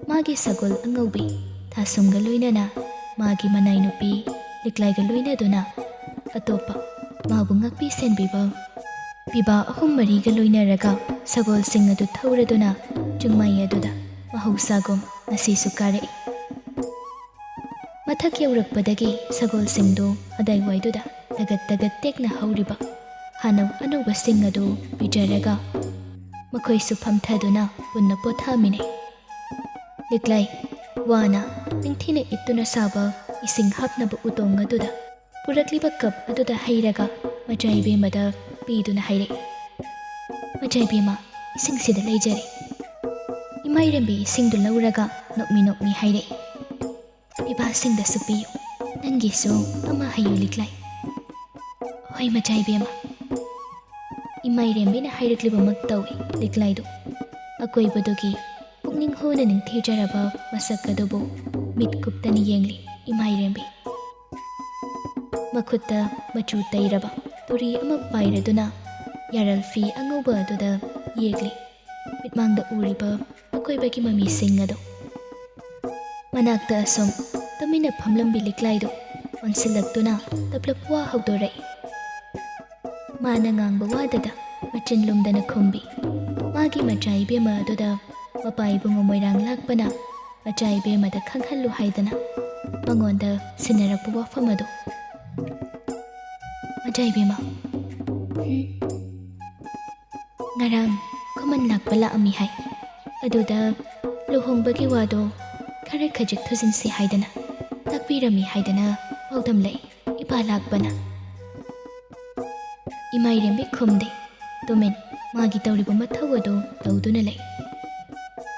ꯃꯥꯒꯤ ꯁꯒꯣꯜ ꯑꯉꯧꯕꯤ ꯊꯥꯁꯨꯝꯒ ꯂꯣꯏꯅꯅ ꯃꯥꯒꯤ ꯃꯅꯥꯏ ꯅꯨꯄꯤ ꯂꯤꯛꯂꯥꯏꯒ ꯂꯣꯏꯅꯗꯨꯅ ꯑꯇꯣꯞꯄ ꯃꯥꯕꯨ ꯉꯥꯛꯄꯤ ꯁꯦꯟꯕꯤꯕ ꯄꯤꯕꯥ ꯑꯍꯨꯝ ꯃꯔꯤꯒ ꯂꯣꯏꯅꯔꯒ ꯁꯒꯣꯜꯁꯤꯡ ꯑꯗꯨ ꯊꯧꯔꯗꯨꯅ ꯆꯤꯡꯃꯥꯏ ꯑꯗꯨꯗ ꯃꯍꯧꯁꯥꯒꯨꯝ ꯉꯁꯤꯁꯨ ꯀꯥꯔꯛꯏ꯫ ꯃꯊꯛ ꯌꯧꯔꯛꯄꯗꯒꯤ ꯁꯒꯣꯜꯁꯤꯡꯗꯨ ꯑꯗꯥꯏꯋꯥꯏꯗꯨꯗ ꯇꯒꯠ ꯇꯒꯠ ꯇꯦꯛꯅ ꯍꯧꯔꯤꯕ ꯍꯥꯅꯧ ꯑꯅꯧꯕꯁꯤꯡ ꯑꯗꯨ ꯄꯤꯖꯔꯒ ꯃꯈꯣꯏꯁꯨ ꯐꯝꯊꯗꯨꯅ ꯄꯨꯟꯅ ꯄꯣꯊꯥꯃꯤꯟꯅꯩ꯫ ꯂꯤꯛꯂꯥꯏ ꯋꯥꯅ ꯅꯤꯡꯊꯤꯅ ꯏꯠꯇꯨꯅ ꯁꯥꯕ ꯏꯁꯤꯡ ꯍꯥꯞꯅꯕ ꯎꯇꯣꯡ ꯑꯗꯨꯗ ꯄꯨꯔꯛꯂꯤꯕ ꯀꯞ ꯑꯗꯨꯗ ꯍꯩꯔꯒ ꯃꯆꯥ ꯏꯕꯦꯝꯃꯗ ꯄꯤꯗꯨꯅ ꯍꯥꯏꯔꯛꯏ, "ꯃꯆꯥ ꯏꯕꯦꯝꯃ, ꯏꯁꯤꯡꯁꯤꯗ ꯂꯩꯖꯔꯦ꯫" ꯏꯃꯥ ꯏꯔꯦꯝꯕꯤ ꯏꯁꯤꯡꯗꯨ ꯂꯧꯔꯒ ꯅꯣꯛꯃꯤ ꯅꯣꯛꯃꯤ ꯍꯥꯏꯔꯛꯏ, "ꯄꯤꯕꯥꯁꯤꯡꯗꯁꯨ ꯄꯤꯌꯨ, ꯅꯪꯒꯤꯁꯨ ꯑꯃ ꯍꯩꯌꯨ ꯂꯤꯛꯂꯥꯏ꯫" "ꯍꯣꯏ ꯃꯆꯥ ꯏꯕꯦꯝꯃ꯫" ꯏꯃꯥ ꯏꯔꯦꯝꯕꯤꯅ ꯍꯥꯏꯔꯛꯂꯤꯕꯃꯛ ꯇꯧꯏ ꯂꯤꯛꯂꯥꯏꯗꯨ꯫ ꯑꯀꯣꯏꯕꯗꯨꯒꯤ ꯄꯨꯛꯅꯤꯡ ꯍꯨꯅ ꯅꯤꯡꯊꯤꯖꯔꯕ ꯃꯁꯛ ꯑꯗꯨꯕꯨ ꯃꯤꯠ ꯀꯨꯞꯇꯅ ꯌꯦꯡꯂꯤ ꯏꯃꯥ ꯏꯔꯦꯝꯕꯤ꯫ ꯃꯈꯨꯠꯇ ꯃꯆꯨ ꯇꯩꯔꯕ ꯇꯨꯔꯤ ꯑꯃ ꯄꯥꯏꯔꯗꯨꯅ ꯌꯥꯔꯜ ꯐꯤ ꯑꯉꯧꯕ ꯑꯗꯨꯗ ꯌꯦꯛꯂꯤ ꯃꯤꯠꯃꯥꯡꯗ ꯎꯔꯤꯕ ꯑꯀꯣꯏꯕꯒꯤ ꯃꯃꯤꯁꯤꯡ ꯑꯗꯨ꯫ ꯃꯅꯥꯛꯇ ꯑꯁꯨꯝ ꯇꯨꯃꯤꯟꯅ ꯐꯝꯂꯝꯕꯤ ꯂꯤꯛꯂꯥꯏꯗꯨ ꯑꯣꯟꯁꯤꯜꯂꯛꯇꯨꯅ ꯇꯞꯂꯞ ꯋꯥ ꯍꯧꯗꯣꯔꯛꯏ꯫ ꯃꯥꯅ ꯉꯥꯡꯕ ꯋꯥꯗꯗ ꯃꯆꯤꯟ ꯂꯨꯝꯗꯅ ꯈꯨꯝꯕꯤ꯫ ꯃꯥꯒꯤ ꯃꯆꯥ ꯏꯕꯦꯝꯃ ꯑꯗꯨꯗ ꯃꯄꯥ ꯏꯕꯨꯡꯉꯣ ꯃꯣꯏꯔꯥꯡ ꯂꯥꯛꯄꯅ ꯃꯆꯥ ꯏꯕꯦꯝꯃꯗ ꯈꯪꯍꯜꯂꯨ ꯍꯥꯏꯗꯅ ꯃꯉꯣꯟꯗ ꯁꯤꯟꯅꯔꯛꯄ ꯋꯥꯐꯝ ꯑꯗꯨ꯫ ꯃꯆꯥ ꯏꯕꯦꯝꯃ, ꯎꯝ, ꯉꯔꯥꯡ ꯈꯨꯃꯟ ꯂꯥꯛꯄ ꯂꯥꯛꯑꯝꯃꯤ ꯍꯥꯏ꯫ ꯑꯗꯨꯗ ꯂꯨꯍꯣꯡꯕꯒꯤ ꯋꯥꯗꯣ ꯈꯔ ꯈꯖꯤꯛ ꯊꯨꯖꯤꯟꯁꯤ ꯍꯥꯏꯗꯅ ꯇꯥꯛꯄꯤꯔꯝꯃꯤ ꯍꯥꯏꯗꯅ ꯄꯥꯎꯗꯝꯂꯛꯏ ꯏꯄꯥ ꯂꯥꯛꯄꯅ꯫ ꯏꯃꯥ ꯏꯔꯦꯝꯕꯤ ꯈꯨꯝꯗꯦ꯫ ꯇꯨꯃꯤꯟ ꯃꯥꯒꯤ ꯇꯧꯔꯤꯕ ꯃꯊꯧ ꯑꯗꯨ ꯇꯧꯗꯨꯅ ꯂꯩ꯫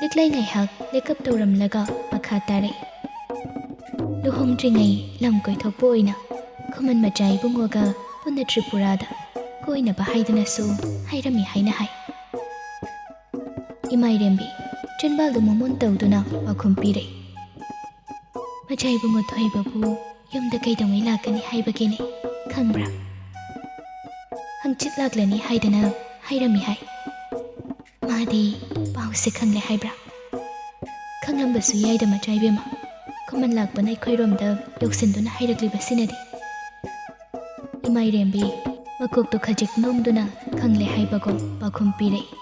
ꯂꯤꯛꯂꯩ ꯉꯥꯏꯍꯥꯛ ꯂꯦꯀꯞ ꯇꯧꯔꯝꯂꯒ ꯃꯈꯥ ꯇꯥꯔꯛꯏ꯫ ꯂꯨꯍꯣꯡꯗ꯭ꯔꯤꯉꯩ ꯂꯝ ꯀꯣꯏꯊꯣꯛꯄ ꯑꯣꯏꯅ ꯈꯨꯃꯟ ꯃꯆꯥ ꯏꯕꯨꯡꯉꯣꯒ ꯄꯨꯟꯅ ꯇ꯭ꯔꯤꯄꯨꯔꯥꯗ ꯀꯣꯏꯅꯕ ꯍꯥꯏꯗꯨꯅꯁꯨ ꯍꯥꯏꯔꯝꯃꯤ ꯍꯥꯏꯅ ꯍꯥꯏ꯫ ꯏꯃꯥ ꯏꯔꯦꯝꯕꯤ ꯆꯤꯟꯕꯥꯜꯗꯨ ꯃꯃꯣꯟ ꯇꯧꯗꯨꯅ ꯄꯥꯎꯈꯨꯝ ꯄꯤꯔꯛꯏ꯫ ꯃꯆꯥ ꯏꯕꯨꯡꯉꯣ ꯊꯣꯏꯕꯕꯨ ꯌꯨꯝꯗ ꯀꯩꯗꯧꯉꯩ ꯂꯥꯛꯀꯅꯤ ꯍꯥꯏꯕꯒꯤꯅꯤ, ꯈꯪꯕ꯭ꯔꯥ? ꯍꯪꯆꯤꯠ ꯂꯥꯛꯂꯅꯤ ꯍꯥꯏꯗꯅ ꯍꯥꯏꯔꯝꯃꯤ ꯍꯥꯏ꯫ ꯃꯥꯗꯤ ꯄꯥꯎꯁꯦ ꯈꯪꯂꯦ ꯍꯥꯏꯕ꯭ꯔꯥ? ꯈꯪꯂꯝꯕꯁꯨ ꯌꯥꯏꯗ ꯃꯆꯥ ꯏꯕꯦꯝꯃ, ꯈꯨꯃꯟ ꯂꯥꯛꯄꯅ ꯑꯩꯈꯣꯏꯔꯣꯝꯗ ꯌꯧꯁꯤꯟꯗꯨꯅ ꯍꯥꯏꯔꯛꯂꯤꯕꯁꯤꯅꯗꯤ꯫ ꯏꯃꯥ ꯏꯔꯦꯝꯕꯤ ꯃꯀꯣꯛꯇꯣ ꯈꯖꯤꯛ ꯅꯣꯝꯗꯨꯅ ꯈꯪꯂꯦ ꯍꯥꯏꯕꯒꯨꯝ ꯄꯥꯎꯈꯨꯝ ꯄꯤꯔꯛꯏ꯫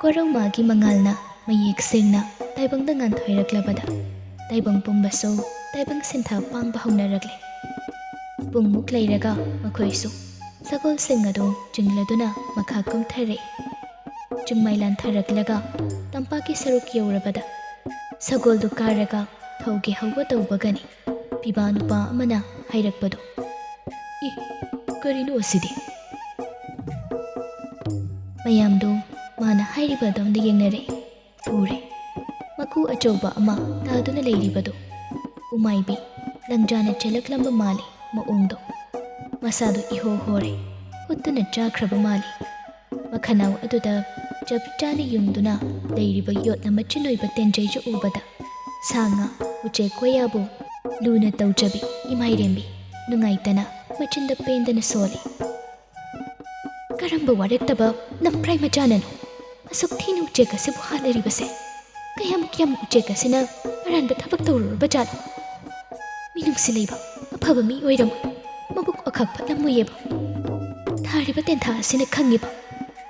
ꯀꯣꯔꯧꯃꯥꯒꯤ ꯃꯉꯥꯜꯅ ꯃꯌꯦꯛ ꯁꯦꯡꯅ ꯇꯥꯏꯕꯪꯗ ꯉꯥꯟꯊꯣꯏꯔꯛꯂꯕꯗ ꯇꯥꯏꯕꯪ ꯄꯨꯝꯕꯁꯨ ꯇꯥꯏꯕꯪ ꯁꯤꯟꯊꯥ ꯄꯥꯡꯕ ꯍꯧꯅꯔꯛꯂꯦ꯫ ꯄꯨꯡꯃꯨꯛ ꯂꯩꯔꯒ ꯃꯈꯣꯏꯁꯨ ꯁꯒꯣꯜꯁꯤꯡ ꯑꯗꯨ ꯆꯤꯡꯂꯗꯨꯅ ꯃꯈꯥ ꯀꯨꯝꯊꯔꯛꯏ꯫ ꯆꯤꯡꯃꯥꯏ ꯂꯥꯟꯊꯔꯛꯂꯒ ꯇꯝꯄꯥꯛꯀꯤ ꯁꯔꯨꯛ ꯌꯧꯔꯕꯗ ꯁꯒꯣꯜꯗꯨ ꯀꯥꯔꯒ ꯊꯧꯒꯦ ꯍꯧꯕ ꯇꯧꯕꯒꯅꯤ ꯄꯤꯕꯥ ꯅꯨꯄꯥ ꯑꯃꯅ ꯍꯥꯏꯔꯛꯄꯗꯨ, "ꯏ, ꯀꯔꯤꯅꯣ ꯑꯁꯤꯗꯤ?" ꯃꯌꯥꯝꯗꯨ ꯃꯥꯅ ꯍꯥꯏꯔꯤꯕ ꯑꯗꯣꯝꯗ ꯌꯦꯡꯅꯔꯦ꯫ ꯎꯔꯦ꯫ ꯃꯀꯨ ꯑꯆꯧꯕ ꯑꯃ ꯇꯥꯗꯨꯅ ꯂꯩꯔꯤꯕꯗꯨ꯫ ꯎꯃꯥꯏꯕꯤ, ꯂꯪꯖꯥꯅ ꯆꯦꯜꯂꯛꯂꯝꯕ ꯃꯥꯜꯂꯤ ꯃꯑꯣꯡꯗꯣ꯫ ꯃꯁꯥꯗꯨ ꯏꯍꯣ ꯍꯣꯔꯦ꯫ ꯍꯨꯠꯇꯨꯅ ꯆꯥꯈ꯭ꯔꯕ ꯃꯥꯜꯂꯤ꯫ ꯃꯈꯅꯥꯎ ꯑꯗꯨꯗ ꯆꯞ ꯆꯥꯅ ꯌꯨꯡꯗꯨꯅ ꯂꯩꯔꯤꯕ ꯌꯣꯠꯅ ꯃꯆꯤꯟ ꯑꯣꯏꯕ ꯇꯦꯟꯖꯩꯁꯨ ꯎꯕꯗ ꯁꯥ ꯉꯥ ꯎꯆꯦꯛ ꯀꯣꯌꯥꯕꯨ ꯂꯨꯅ ꯇꯧꯖꯕꯤ ꯏꯃꯥꯏꯔꯦꯝꯕꯤ ꯅꯨꯡꯉꯥꯏꯇꯅ ꯃꯆꯤꯟꯗ ꯄꯦꯟꯗꯅ ꯁꯣꯜꯂꯤ꯫ "ꯀꯔꯝꯕ ꯋꯥꯔꯛꯇꯕ ꯂꯝꯄ꯭ꯔꯥꯏ ꯃꯆꯥꯅꯅꯣ ꯑꯁꯨꯛ ꯊꯤꯅ ꯎꯆꯦꯛ ꯑꯁꯤꯕꯨ ꯍꯥꯠꯅꯔꯤꯕꯁꯦ? ꯀꯌꯥꯃꯨꯛ ꯌꯥꯝ ꯎꯆꯦꯛ ꯑꯁꯤꯅ ꯑꯔꯥꯟꯕ ꯊꯕꯛ ꯇꯧꯔꯨꯔꯕꯖꯥꯠꯅꯣ? ꯃꯤꯅꯨꯡꯁꯤ ꯂꯩꯕ ꯑꯐꯕ ꯃꯤ ꯑꯣꯏꯔꯝꯃꯣꯏ꯫ ꯃꯕꯨꯛ ꯑꯈꯛ ꯐꯠꯂꯝꯃꯣꯏꯌꯦꯕ꯫ ꯊꯥꯔꯤꯕ ꯇꯦꯟꯊꯥ ꯑꯁꯤꯅ ꯈꯪꯉꯤꯕ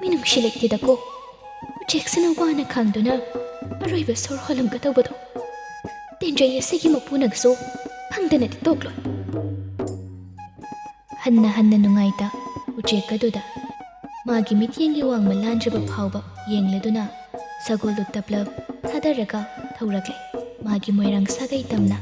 ꯃꯤꯅꯨꯡꯁꯤ ꯂꯩꯇꯦꯗꯀꯣ꯫ ꯎꯆꯦꯛꯁꯤꯅ ꯋꯥꯅ ꯈꯥꯡꯗꯨꯅ ꯑꯔꯣꯏꯕ ꯁꯣꯔ ꯍꯣꯜꯂꯝꯒꯗꯧꯕꯗꯣ ꯇꯦꯟꯖꯩ ꯑꯁꯤꯒꯤ ꯃꯄꯨꯅꯁꯨ ꯐꯪꯗꯅꯗꯤ ꯇꯣꯛꯂꯣꯏ꯫" ꯍꯟꯅ ꯍꯟꯅ ꯅꯨꯡꯉꯥꯏꯇ ꯎꯆꯦꯛ ꯑꯗꯨꯗ ꯃꯥꯒꯤ ꯃꯤꯠꯌꯦꯡꯒꯤ ꯋꯥꯡꯃ ꯂꯥꯟꯖꯕ ꯐꯥꯎꯕ ꯌꯦꯡꯂꯗꯨꯅ ꯁꯒꯣꯜꯗꯨ ꯇꯞꯂꯞ ꯊꯥꯗꯔꯒ ꯊꯧꯔꯛꯂꯦ꯫ ꯃꯥꯒꯤ ꯃꯣꯏꯔꯥꯡ ꯁꯥꯒꯩ ꯇꯝꯅ